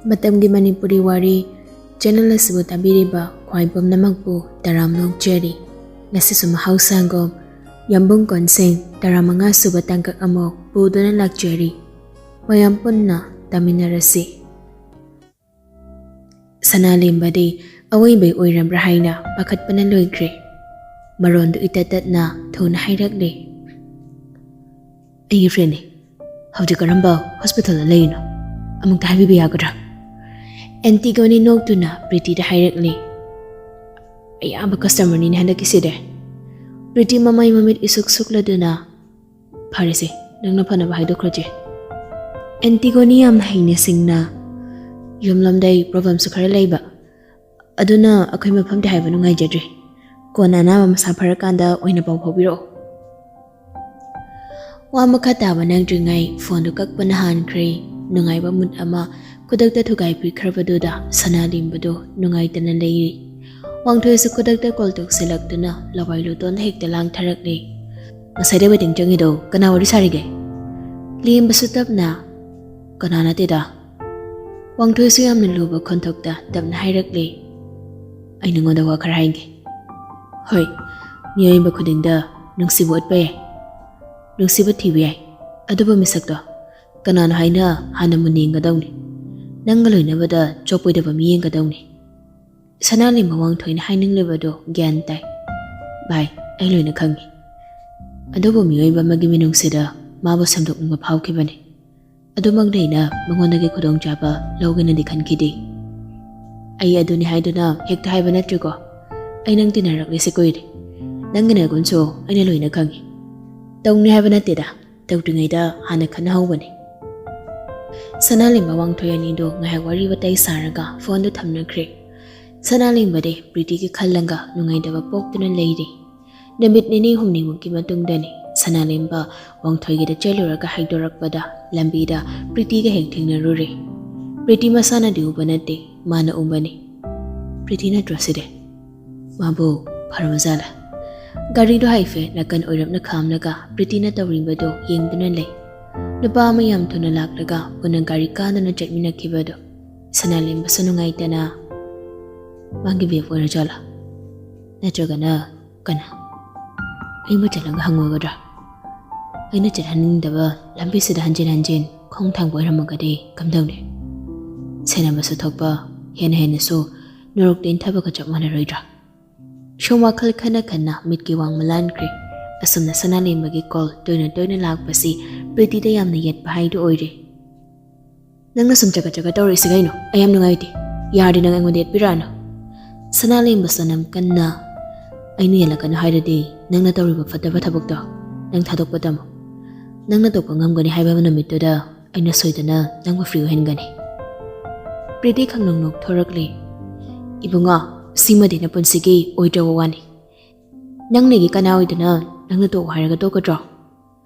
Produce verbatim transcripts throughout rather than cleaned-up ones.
ꯃꯇꯝꯒꯤ ꯃꯅꯤꯄꯨꯔꯤ ꯋꯥꯔꯤ ꯆꯦꯅꯦꯜ ꯑꯁꯤꯕꯨ ꯇꯥꯕꯤꯔꯤꯕ ꯈ꯭ꯋꯥꯏ ꯄꯨꯝꯅꯃꯛꯄꯨ ꯇꯔꯥꯝꯅ ꯑꯣꯛꯆꯔꯤ꯫ ꯉꯁꯤꯁꯨ ꯃꯍꯧꯁꯥꯒꯨꯝ ꯌꯥꯝꯕꯨꯡ ꯀꯣꯟꯁꯤꯡ ꯇꯔꯥꯃꯉꯥ ꯁꯨꯕ ꯇꯥꯡꯀꯛ ꯑꯃ ꯄꯨꯗꯨꯅ ꯂꯥꯛꯆꯔꯤ꯫ ꯃꯌꯥꯝ ꯄꯨꯟꯅ ꯇꯥꯃꯤꯟꯅꯔꯁꯤ꯫ ꯁꯅꯥꯂꯦꯝꯕꯗꯤ ꯑꯋꯣꯏꯕꯩ ꯑꯣꯏꯔꯕ꯭ꯔꯥ ꯍꯥꯏꯅ ꯄꯥꯈꯠꯄꯅ ꯂꯣꯏꯈ꯭ꯔꯦ꯫ ꯃꯔꯣꯟꯗꯨ ꯏꯇꯠ ꯇꯠꯅ ꯊꯨꯅ ꯍꯥꯏꯔꯛꯂꯦ꯫ "ꯑꯩꯒꯤ ꯐ꯭ꯔꯦꯟꯅꯤ꯫ ꯍꯧꯖꯤꯛ ꯀꯔꯝꯕ ꯍꯣꯁꯄꯤꯇꯥꯜꯗ ꯂꯩꯔꯤꯅꯣ? ꯑꯃꯨꯛꯇ ꯍꯥꯏꯕꯤꯕ ꯌꯥꯒꯗ꯭ꯔꯥ?" ꯑꯦꯟꯇꯤꯒꯣꯅꯤ ꯅꯣꯛꯇꯨꯅ ꯄ꯭ꯔꯤꯇꯤꯗ ꯍꯥꯏꯔꯛꯂꯦ꯫ "ꯑꯌꯥꯝꯕ ꯀꯁꯇꯃꯔꯅꯤꯅꯦ ꯍꯟꯗꯛꯀꯤꯁꯤꯗꯤ꯫" ꯄ꯭ꯔꯤꯇꯤ ꯃꯃꯥꯏ ꯃꯃꯤꯠ ꯏꯁꯨꯛ ꯁꯨꯛꯂꯗꯨꯅ, "ꯐꯔꯦꯁꯦ, ꯅꯪꯅ ꯐꯅꯕ ꯍꯥꯏꯗꯣꯛꯈ꯭ꯔꯣꯁꯦ꯫" ꯑꯦꯟꯇꯤꯒꯣꯅꯤ ꯌꯥꯝꯅ ꯍꯩꯅ ꯁꯤꯡꯅ, "ꯌꯨꯝꯂꯣꯝꯗꯩ ꯄ꯭ꯔꯣꯕ꯭ꯂꯦꯝꯁꯨ ꯈꯔ ꯂꯩꯕ, ꯑꯗꯨꯅ ꯑꯩꯈꯣꯏ ꯃꯐꯝꯗꯤ ꯍꯥꯏꯕ ꯅꯨꯡꯉꯥꯏꯖꯗ꯭ꯔꯦ꯫ ꯀꯣꯟꯅ ꯑꯅꯥꯕ ꯃꯁꯥ ꯐꯔꯀꯥꯟꯗ ꯑꯣꯏꯅ ꯄꯥꯎ ꯐꯥꯎꯕꯤꯔꯛꯑꯣ꯫" ꯋꯥ ꯃꯈꯥ ꯇꯥꯕ ꯅꯪꯗ꯭ꯔꯤꯉꯩ ꯐꯣꯟꯗꯨ ꯀꯛꯄꯅ ꯍꯥꯟꯈ꯭ꯔꯦ꯫ ꯅꯨꯡꯉꯥꯏꯕ ꯃꯨꯠ ꯑꯃ ꯈꯨꯗꯛꯇ ꯊꯨꯒꯥꯏꯕꯤꯈ꯭ꯔꯕꯗꯨꯗ ꯁꯅꯥꯂꯦꯝꯕꯗꯨ ꯅꯨꯡꯉꯥꯏꯇꯅ ꯂꯩꯔꯤ꯫ ꯋꯥꯡꯊꯣꯏꯁꯨ ꯈꯨꯗꯛꯇ ꯀꯣꯜ ꯇꯧꯁꯤꯜꯂꯛꯇꯨꯅ ꯂꯋꯥꯏ ꯂꯨꯇꯣꯟꯗ ꯍꯦꯛꯇ ꯂꯥꯡꯊꯔꯛꯂꯦ꯫ "ꯉꯁꯥꯏꯗ ꯋꯦꯇꯤꯡ ꯆꯪꯉꯤꯗꯣ ꯀꯅꯥ ꯋꯥꯔꯤ ꯁꯥꯔꯤꯒꯦ?" ꯂꯦꯝꯕꯁꯨ ꯇꯞꯅ, "ꯀꯅꯥ ꯅꯠꯇꯦꯗ꯫" ꯋꯥꯡꯊꯣꯏꯁꯨ ꯌꯥꯝꯅ ꯂꯨꯕ ꯈꯣꯟꯊꯣꯛꯇ ꯇꯞꯅ ꯍꯥꯏꯔꯛꯂꯦ꯫ "ꯑꯩ ꯅꯉꯣꯟꯗ ꯋꯥ ꯈꯔ ꯍꯥꯏꯒꯦ꯫ ꯍꯣꯏ, ꯃꯤꯑꯣꯏꯕ ꯈꯨꯗꯤꯡꯗ ꯅꯨꯡꯁꯤꯕ ꯎꯠꯄ ꯌꯥꯏ, ꯅꯨꯡꯁꯤꯕ ꯊꯤꯕ ꯌꯥꯏ, ꯑꯗꯨꯕꯨ ꯃꯤꯁꯛꯇꯣ ꯀꯅꯥꯅꯣ ꯍꯥꯏꯅ ꯍꯥꯟꯅ ꯃꯨꯟꯅ ꯌꯦꯡꯒꯗꯧꯅꯤ꯫ ꯅꯪꯒ ꯂꯣꯏꯅꯕꯗ ꯆꯣꯞꯄꯣꯏꯗꯕ ꯃꯤ ꯌꯦꯡꯒꯗꯧꯅꯤ꯫" ꯁꯅꯥꯂꯦꯝꯕ ꯋꯥꯡꯊꯣꯏꯅ ꯍꯥꯏꯅꯤꯡꯂꯤꯕꯗꯨ ꯒ꯭ꯌꯥꯟ ꯇꯥꯏ꯫ "ꯚꯥꯏ, ꯑꯩ ꯂꯣꯏꯅ ꯈꯪꯉꯤ꯫ ꯑꯗꯨꯕꯨ ꯃꯤꯑꯣꯏꯕ ꯑꯃꯒꯤ ꯃꯤꯅꯨꯡꯁꯤꯗ ꯃꯥꯕꯨ ꯁꯦꯝꯗꯣꯛꯅꯤꯡꯕ ꯐꯥꯎꯈꯤꯕꯅꯤ꯫ ꯑꯗꯨꯃꯛꯅ ꯑꯩꯅ ꯃꯉꯣꯟꯗꯒꯤ ꯈꯨꯗꯣꯡꯆꯥꯕ ꯂꯧꯒꯦꯅꯗꯤ ꯈꯟꯈꯤꯗꯦ꯫ ꯑꯩ ꯑꯗꯨꯅꯤ ꯍꯥꯏꯗꯨꯅ ꯍꯦꯛꯇ ꯍꯥꯏꯕ ꯅꯠꯇ꯭ꯔꯤꯀꯣ꯫ ꯑꯩ ꯅꯪ ꯇꯤꯟꯅꯔꯛꯂꯤꯁꯦ ꯀꯨꯏꯔꯦ꯫ ꯅꯪꯒꯤ ꯅꯒꯨꯟꯁꯨ ꯑꯩꯅ ꯂꯣꯏꯅ ꯈꯪꯉꯤ꯫ ꯇꯧꯅꯤ ꯍꯥꯏꯕ ꯅꯠꯇꯦꯗ, ꯇꯧꯗ꯭ꯔꯤꯉꯩꯗ ꯍꯥꯟꯅ ꯈꯟꯅꯍꯧꯕꯅꯤ꯫" ꯁꯅꯥꯂꯦꯝꯕ ꯋꯥꯡꯊꯣꯏ ꯑꯅꯤꯗꯣ ꯉꯥꯏꯍꯥꯛ ꯋꯥꯔꯤ ꯋꯥꯇꯥꯏ ꯁꯥꯔꯒ ꯐꯣꯟꯗꯨ ꯊꯝꯅꯈ꯭ꯔꯦ꯫ ꯁꯅꯥꯂꯦꯝꯕꯗꯤ ꯄ꯭ꯔꯤꯇꯤꯒꯤ ꯈꯜꯂꯒ ꯅꯨꯡꯉꯥꯏꯇꯕ ꯄꯣꯛꯇꯨꯅ ꯂꯩꯔꯤ꯫ ꯅꯨꯃꯤꯠ ꯅꯤꯅꯤ ꯍꯨꯝꯅꯤꯃꯨꯛꯀꯤ ꯃꯇꯨꯡꯗꯅꯤ ꯁꯅꯥꯂꯦꯝꯕ ꯋꯥꯡꯊꯣꯏꯒꯤꯗ ꯆꯦꯜꯂꯨꯔꯒ ꯍꯥꯏꯗꯣꯔꯛꯄꯗ ꯂꯝꯕꯤꯗ ꯄ꯭ꯔꯤꯇꯤꯒ ꯍꯦꯛ ꯊꯦꯡꯅꯔꯨꯔꯦ꯫ ꯄ꯭ꯔꯤꯇꯤ ꯃꯁꯥꯅꯗꯤ ꯎꯕ ꯅꯠꯇꯦ, ꯃꯥꯅ ꯎꯕꯅꯤ꯫ "ꯄ꯭ꯔꯤꯇꯤ ꯅꯠꯇ꯭ꯔꯣ ꯁꯤꯗꯤ? ꯃꯥꯕꯨ ꯐꯔꯕꯖꯥꯠꯂꯥ?" ꯒꯥꯔꯤꯗꯣ ꯍꯥꯏꯐꯦꯠ ꯅꯥꯀꯟ ꯑꯣꯏꯔꯞꯅ ꯈꯥꯝꯂꯒ ꯄ꯭ꯔꯤꯇꯤꯅ ꯇꯧꯔꯤꯕꯗꯨ ꯌꯦꯡꯗꯨꯅ ꯂꯩ꯫ ꯅꯨꯄꯥ ꯑꯃ ꯌꯥꯝ ꯊꯨꯅ ꯂꯥꯛꯂꯒ ꯄꯨꯟꯅ ꯒꯥꯔꯤ ꯀꯥꯗꯨꯅ ꯆꯠꯃꯤꯟꯅꯈꯤꯕꯗꯨ꯫ ꯁꯅꯥꯂꯦꯝꯕꯁꯨ ꯅꯨꯡꯉꯥꯏꯇꯅ, "ꯃꯥꯒꯤ ꯕꯦꯞ ꯑꯣꯏꯔꯖꯥꯠꯂꯥ? ꯅꯠꯇ꯭ꯔꯒꯅ ꯀꯅꯥ? ꯑꯩ ꯃꯆꯜ ꯑꯃꯒ ꯍꯪꯉꯨꯒꯗ꯭ꯔꯥ? ꯑꯩꯅ ꯆꯠꯍꯟꯅꯤꯡꯗꯕ ꯂꯝꯕꯤꯁꯤꯗ ꯍꯟꯖꯤꯟ ꯍꯟꯖꯤꯟ ꯈꯣꯡ ꯊꯥꯡꯕ ꯑꯣꯏꯔꯝꯃꯒꯗꯤ ꯀꯝꯗꯧꯅꯤ? ꯁꯦꯟꯅꯕꯁꯨ ꯊꯣꯛꯄ, ꯍꯦꯟꯅ ꯍꯦꯟꯅꯁꯨ ꯅꯣꯔꯣꯛꯇ ꯏꯟꯊꯕꯒ ꯆꯞ ꯃꯥꯟꯅꯔꯣꯏꯗ꯭ꯔꯥ?" ꯁꯨꯝ ꯋꯥꯈꯜ ꯈꯟꯅ ꯈꯟꯅ ꯃꯤꯠꯀꯤ ꯋꯥꯡꯃ ꯂꯥꯟꯈ꯭ꯔꯦ꯫ ꯑꯁꯨꯝꯅ ꯁꯅꯥꯂꯦꯝꯕꯒꯤ ꯀꯣꯜ ꯇꯣꯏꯅ ꯇꯣꯏꯅ ꯂꯥꯛꯄꯁꯤ ꯄ꯭ꯔꯤꯇꯤꯗ ꯌꯥꯝꯅ ꯌꯦꯠꯄ ꯍꯥꯏꯗꯨ ꯑꯣꯏꯔꯦ꯫ "ꯅꯪꯅ ꯁꯨꯝ ꯆꯒꯠ ꯆꯒꯠ ꯇꯧꯔꯛꯏꯁꯤ ꯀꯩꯅꯣ? ꯑꯩ ꯌꯥꯝ ꯅꯨꯡꯉꯥꯏꯇꯦ꯫ ꯌꯥꯔꯗꯤ ꯅꯪ ꯑꯩꯉꯣꯟꯗ ꯌꯦꯠꯄꯤꯔꯛꯑꯅꯨ꯫" ꯁꯅꯥꯂꯦꯝꯕꯁꯨ ꯅꯝ ꯀꯟꯅ, "ꯑꯩꯅ ꯌꯦꯠꯂꯛꯀꯅꯨ ꯍꯥꯏꯔꯗꯤ ꯅꯪꯅ ꯇꯧꯔꯤꯕ ꯐꯠꯇꯕ ꯊꯕꯛꯇꯣ ꯅꯪ ꯊꯥꯗꯣꯛꯄ ꯇꯝꯃꯨ꯫ ꯅꯪꯅ ꯇꯣꯛꯄ ꯉꯝꯒꯅꯤ ꯍꯥꯏꯕ ꯅꯨꯃꯤꯠꯇꯨꯗ ꯑꯩꯅ ꯁꯣꯏꯗꯅ ꯅꯪꯕꯨ ꯐ꯭ꯔꯤ ꯑꯣꯏꯍꯟꯒꯅꯤ꯫" ꯄ꯭ꯔꯤꯇꯤ ꯈꯪꯅꯣꯡ ꯅꯣꯛꯊꯣꯔꯛꯂꯤ꯫ "ꯏꯕꯨꯡꯉꯣ, ꯁꯤꯃꯗꯤ ꯅꯄꯨꯟꯁꯤꯒꯤ ꯑꯣꯏꯗ꯭ꯔꯕ ꯋꯥꯅꯤ꯫ ꯅꯪꯅꯒꯤ ꯀꯅꯥ ꯑꯣꯏꯗꯅ ꯅꯪꯅ ꯇꯣꯛꯑꯣ ꯍꯥꯏꯔꯒ ꯇꯣꯛꯀꯗ꯭ꯔꯣ?"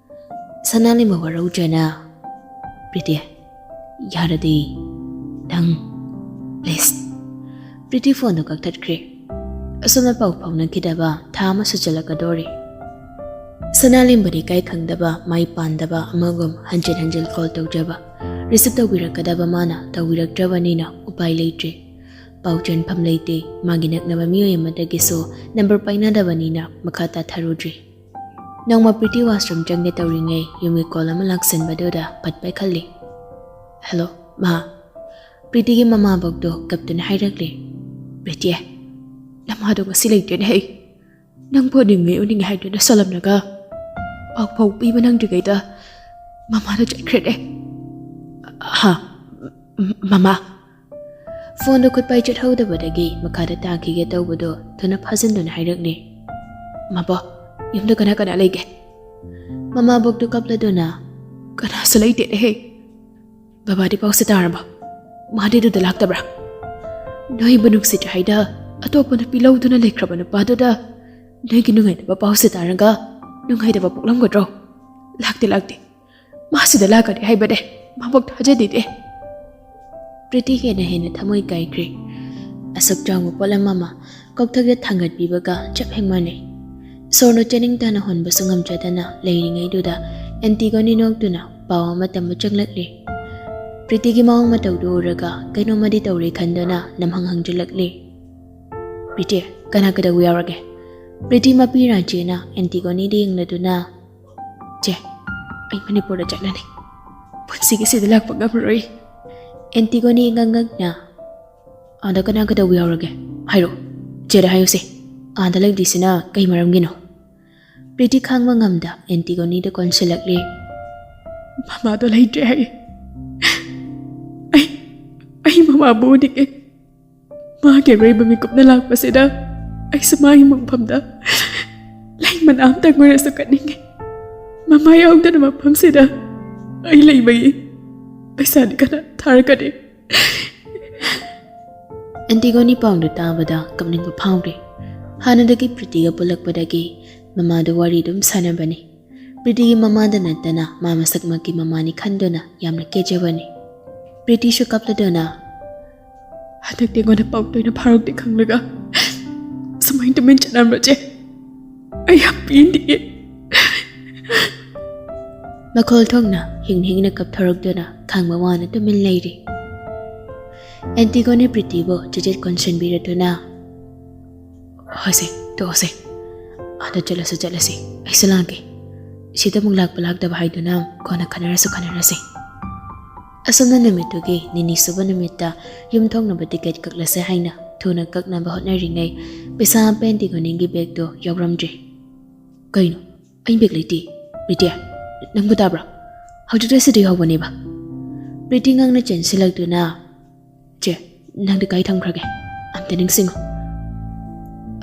ꯁꯅꯥꯂꯦꯝꯕ ꯋꯥꯔꯧꯖꯅ, "ꯄ꯭ꯔꯤꯇꯤ, ꯌꯥꯔꯗꯤ ꯅꯪ, ꯄ꯭ꯂꯤꯁ꯫" ꯄ꯭ꯔꯤꯇꯤ ꯐꯣꯟꯗꯨ ꯀꯛꯊꯠꯈ꯭ꯔꯦ꯫ ꯑꯁꯨꯝꯅ ꯄꯥꯎ ꯐꯥꯎꯅꯈꯤꯗꯕ ꯊꯥ ꯑꯃ ꯁꯨꯖꯜꯂꯛꯀꯗꯧꯔꯦ꯫ ꯁꯅꯥꯂꯦꯝꯕꯗꯤ ꯏꯀꯥꯏ ꯈꯪꯗꯕ, ꯃꯥꯏ ꯄꯥꯟꯗꯕ ꯑꯃꯒꯨꯝ ꯍꯟꯖꯤꯟ ꯍꯟꯖꯤꯟ ꯀꯣꯜ ꯇꯧꯖꯕ꯫ ꯔꯤꯁꯤꯞ ꯇꯧꯕꯤꯔꯛꯀꯗꯕ ꯃꯥꯅ ꯇꯧꯕꯤꯔꯛꯇ꯭ꯔꯕꯅꯤꯅ ꯎꯄꯥꯏ ꯂꯩꯇ꯭ꯔꯦ꯫ ꯄꯥꯎ ꯆꯦꯟꯐꯝ ꯂꯩꯇꯦ꯫ ꯃꯥꯒꯤ ꯅꯛꯅꯕ ꯃꯤꯑꯣꯏ ꯑꯃꯗꯒꯤꯁꯨ ꯅꯝꯕꯔ ꯄꯥꯏꯅꯗꯕꯅꯤꯅ ꯃꯈꯥ ꯇꯥꯊꯔꯨꯗ꯭ꯔꯦ꯫ ꯅꯣꯡꯃ ꯄ꯭ꯔꯤꯇꯤ ꯋꯥꯁꯔꯨꯝ ꯆꯪꯒꯦ ꯇꯧꯔꯤꯉꯩ ꯌꯨꯝꯒꯤ ꯀꯣꯜ ꯑꯃ ꯂꯥꯛꯁꯤꯟꯕꯗꯨꯗ ꯐꯠ ꯄꯥꯏꯈꯠꯂꯤ꯫ "ꯍꯜꯂꯣ, ꯃꯥ꯫" ꯄ꯭ꯔꯤꯇꯤꯒꯤ ꯃꯃꯥꯕꯣꯛꯇꯣ ꯀꯞꯇꯨꯅ ꯍꯥꯏꯔꯛꯂꯤ꯫ "ꯄ꯭ꯔꯤꯇꯤ, ꯅꯃꯥꯗꯣ ꯉꯁꯤ ꯂꯩꯇꯦꯅꯦ ꯍꯩ꯫ ꯅꯪ ꯐꯣꯟ ꯌꯦꯡꯉꯦ ꯎꯅꯤꯡꯉꯦ ꯍꯥꯏꯗꯨꯅ ꯁꯣꯜꯂꯝꯂꯒ ꯄꯥꯎ ꯐꯥꯎ ꯄꯤꯕ ꯅꯪꯗ꯭ꯔꯤꯉꯩꯗ ꯃꯃꯥꯗꯣ ꯆꯠꯈ꯭ꯔꯦꯅꯦ꯫" "ꯍꯥ? ꯃꯃꯥ?" ꯐꯣꯟꯗꯣ ꯈꯨꯠꯄꯥꯏ ꯆꯠꯍꯧꯗꯕꯗꯒꯤ ꯃꯈꯥꯗ ꯇꯥꯈꯤꯒꯦ ꯇꯧꯕꯗꯣ ꯊꯨꯅ ꯐꯥꯖꯤꯟꯗꯨꯅ ꯍꯥꯏꯔꯛꯂꯤ꯫ "ꯃꯕꯣ, ꯌꯨꯝꯗ ꯀꯅꯥ ꯀꯅꯥ ꯂꯩꯒꯦ?" ꯃꯃꯥꯕꯣꯛꯇꯨ ꯀꯞꯂꯗꯨꯅ, "ꯀꯅꯥꯁꯨ ꯂꯩꯇꯦꯅꯦꯍꯦ꯫ ꯕꯕꯥꯗꯤ ꯄꯥꯎꯁꯦ ꯇꯥꯔꯕ? ꯃꯥꯗꯤ ꯑꯗꯨꯗ ꯂꯥꯛꯇꯕ꯭ꯔꯥ? ꯅꯣꯏꯕꯨ ꯅꯨꯡꯁꯤꯗ꯭ꯔꯦ ꯍꯥꯏꯗ ꯑꯇꯣꯞꯄ ꯅꯨꯄꯤ ꯂꯧꯗꯨꯅ ꯂꯩꯈ꯭ꯔꯕ ꯅꯨꯄꯥꯗꯨꯗ ꯅꯣꯏꯒꯤ ꯅꯨꯡꯉꯥꯏꯅꯕ ꯄꯥꯎꯁꯦ ꯇꯥꯔꯒ ꯅꯨꯡꯉꯥꯏꯇꯕ ꯄꯣꯛꯂꯝꯒꯗ꯭ꯔꯣ? ꯂꯥꯛꯇꯦ, ꯂꯥꯛꯇꯦ꯫ ꯃꯥ ꯁꯤꯗ ꯂꯥꯛꯀꯅꯤ ꯍꯥꯏꯕꯅꯦ꯫ ꯃꯥꯕꯣꯛ ꯊꯥꯖꯗꯦꯅꯦ꯫" ꯄ꯭ꯔꯤꯇꯤ ꯍꯦꯟꯅ ꯍꯦꯟꯅ ꯊꯃꯣꯏ ꯀꯥꯏꯈ꯭ꯔꯦ꯫ ꯑꯁꯨꯛ ꯆꯥꯎꯕ ꯄꯣꯠꯂꯝ ꯑꯃ ꯀꯣꯛꯊꯛꯇ ꯊꯥꯡꯒꯠꯄꯤꯕꯒ ꯆꯞ ꯍꯦꯛ ꯃꯥꯟꯅꯩ꯫ ꯁꯣꯔꯅ ꯆꯦꯅꯤꯡ ꯇꯥꯅ ꯍꯣꯟꯕꯁꯨ ꯉꯝꯖꯗꯅ ꯂꯩꯔꯤꯉꯩꯗꯨꯗ ꯑꯦꯟꯇꯤꯒꯣꯅꯤ ꯅꯣꯛꯇꯨꯅ ꯄꯥꯎ ꯑꯃ ꯇꯝꯕ ꯆꯪꯂꯛꯂꯦ꯫ ꯄ꯭ꯔꯤꯇꯤꯒꯤ ꯃꯑꯣꯡ ꯃꯇꯧꯗꯨ ꯎꯔꯒ ꯀꯩꯅꯣꯝꯃꯗꯤ ꯇꯧꯔꯦ ꯈꯟꯗꯨꯅ ꯅꯝꯍꯪ ꯍꯪꯖꯤꯜꯂꯛꯂꯦ꯫ "ꯄ꯭ꯔꯤꯇꯤ, ꯀꯅꯥ ꯀꯩꯗꯧꯕ ꯌꯥꯎꯔꯒꯦ?" ꯄ꯭ꯔꯤꯇꯤ ꯃꯄꯤ ꯔꯥꯖꯦꯅ ꯑꯦꯟꯇꯤꯒꯣꯅꯤꯗ ꯌꯦꯡꯂꯗꯨꯅ, "ꯆꯦ, ꯑꯩ ꯃꯅꯤꯄꯨꯔꯗ ꯆꯠꯂꯅꯤ꯫ ꯄꯨꯟꯁꯤꯒꯤ ꯁꯤꯗ ꯂꯥꯛꯄ ꯉꯝꯃꯔꯣꯏ꯫" ꯑꯦꯟꯇꯤꯒꯣꯅꯤ ꯏꯉꯛ ꯉꯛꯅ, "ꯑꯥꯗ ꯀꯅꯥ ꯀꯩꯗꯧꯕ ꯌꯥꯎꯔꯒꯦ? ꯍꯥꯏꯔꯣ, ꯆꯦꯗ ꯍꯥꯏꯌꯨꯁꯦ꯫ ꯑꯥꯗ ꯂꯩꯗ꯭ꯔꯤꯁꯤꯅ ꯀꯩ ꯃꯔꯝꯒꯤꯅꯣ?" ꯄ꯭ꯔꯤꯇꯤ ꯈꯥꯡꯕ ꯉꯝꯗ ꯑꯦꯟꯇꯤꯒꯣꯅꯤꯗ ꯀꯣꯟꯁꯤꯜꯂꯛꯂꯦ꯫ "ꯃꯃꯥꯗꯣ ꯂꯩꯇ꯭ꯔꯦ ꯍꯥꯏꯌꯦ꯫ ꯑꯩ, ꯑꯩ ꯃꯃꯥꯕꯨ ꯎꯅꯤꯡꯉꯦ꯫ ꯃꯥꯒꯤ ꯑꯔꯣꯏꯕ ꯃꯤꯀꯨꯞꯅ ꯂꯥꯛꯄꯁꯤꯗ ꯑꯩꯁꯨ ꯃꯥꯒꯤ ꯃꯪꯐꯝꯗ ꯂꯩ ꯃꯅꯥ ꯑꯝꯇꯪ ꯑꯣꯏꯔꯁꯨ ꯀꯠꯅꯤꯡꯉꯦ꯫ ꯃꯃꯥ ꯌꯥꯎꯗꯅ ꯃꯐꯝꯁꯤꯗ ꯑꯩ ꯂꯩꯕꯒꯤ ꯄꯩꯁꯥꯗꯤ ꯀꯅꯥ ꯊꯥꯔꯛꯀꯅꯤ?" ꯑꯦꯟꯇꯤꯒꯣꯅꯤ ꯄꯥꯎꯗꯨ ꯇꯥꯕꯗ ꯀꯞꯅꯤꯡꯕ ꯐꯥꯎꯔꯦ꯫ ꯍꯥꯟꯅꯗꯒꯤ ꯄ꯭ꯔꯤꯇꯤꯒ ꯄꯨꯜꯂꯛꯄꯗꯒꯤ ꯃꯃꯥꯗꯨ ꯋꯥꯔꯤ ꯑꯗꯨꯝ ꯁꯥꯟꯅꯕꯅꯤ꯫ ꯄ꯭ꯔꯤꯇꯤꯒꯤ ꯃꯃꯥꯗ ꯅꯠꯇꯅ ꯃꯥ ꯃꯁꯛꯃꯛꯀꯤ ꯃꯃꯥꯅꯤ ꯈꯟꯗꯨꯅ ꯌꯥꯝꯅ ꯀꯦꯖꯕꯅꯤ꯫ ꯄ꯭ꯔꯤꯇꯤꯁꯨ ꯀꯞꯂꯗꯨꯅ, "ꯍꯟꯗꯛꯇꯤ ꯑꯩꯉꯣꯟꯗ ꯄꯥꯎ ꯇꯣꯏꯅ ꯐꯥꯎꯔꯛꯇꯦ ꯈꯪꯂꯒ ꯁꯨꯃꯥꯏꯅ ꯇꯨꯃꯤꯟ ꯆꯠꯂꯝꯕꯁꯦ ꯑꯩ ꯌꯥꯝ ꯄꯦꯟꯗꯤꯌꯦ꯫" ꯃꯈꯣꯜ ꯊꯣꯛꯅ ꯍꯤꯡ ꯍꯤꯡꯅ ꯀꯞꯊꯣꯔꯛꯇꯨꯅ ꯈꯥꯡꯕ ꯋꯥꯅ ꯇꯨꯃꯤꯟ ꯂꯩꯔꯤ꯫ ꯑꯦꯟꯇꯤꯒꯣꯅꯤ ꯄ꯭ꯔꯤꯇꯤꯕꯨ ꯆꯤꯆꯤꯠ ꯀꯣꯟꯁꯤꯟꯕꯤꯔꯗꯨꯅ, "ꯍꯣꯏꯁꯦ, ꯇꯣꯛꯑꯁꯦ꯫ ꯑꯥꯗ ꯆꯠꯂꯁꯨ ꯆꯠꯂꯁꯤ, ꯑꯩꯁꯨ ꯂꯥꯛꯀꯦ꯫ ꯁꯤꯗ ꯑꯃꯨꯛ ꯂꯥꯛꯄ ꯂꯥꯛꯇꯕ ꯍꯥꯏꯗꯨꯅ ꯀꯣꯟꯅ ꯈꯟꯅꯔꯁꯨ ꯈꯟꯅꯔꯁꯤ꯫" ꯑꯁꯨꯝꯅ ꯅꯨꯃꯤꯠꯇꯨꯒꯤ ꯅꯤꯅꯤ ꯁꯨꯕ ꯅꯨꯃꯤꯠꯇ ꯌꯨꯝ ꯊꯣꯛꯅꯕ ꯇꯤꯀꯦꯠ ꯀꯛꯂꯁꯦ ꯍꯥꯏꯅ ꯊꯨꯅ ꯀꯛꯅꯕ ꯍꯣꯠꯅꯔꯤꯉꯩ, ꯄꯩꯁꯥ ꯑꯝꯕ ꯑꯦꯟꯇꯤꯒꯣꯅꯤꯒꯤ ꯕꯦꯒꯇꯣ ꯌꯥꯎꯔꯝꯗ꯭ꯔꯦ꯫ "ꯀꯩꯅꯣ? ꯑꯩ ꯕꯦꯒ ꯂꯩꯇꯦ꯫ ꯄ꯭ꯔꯤꯇꯤ, ꯅꯪꯕꯨ ꯇꯥꯕ꯭ꯔꯣ? ꯍꯧꯖꯤꯛꯇ ꯁꯤꯗ ꯌꯥꯎꯕꯅꯦꯕ꯫" ꯄ꯭ꯔꯤꯇꯤ ꯉꯛꯅ ꯆꯦꯟꯁꯤꯜꯂꯛꯇꯨꯅ, "ꯆꯦ, ꯅꯪꯗꯤ ꯀꯥꯏ ꯊꯝꯈ꯭ꯔꯒꯦ? ꯑꯝꯇ ꯅꯤꯡꯁꯤꯡꯉꯨ꯫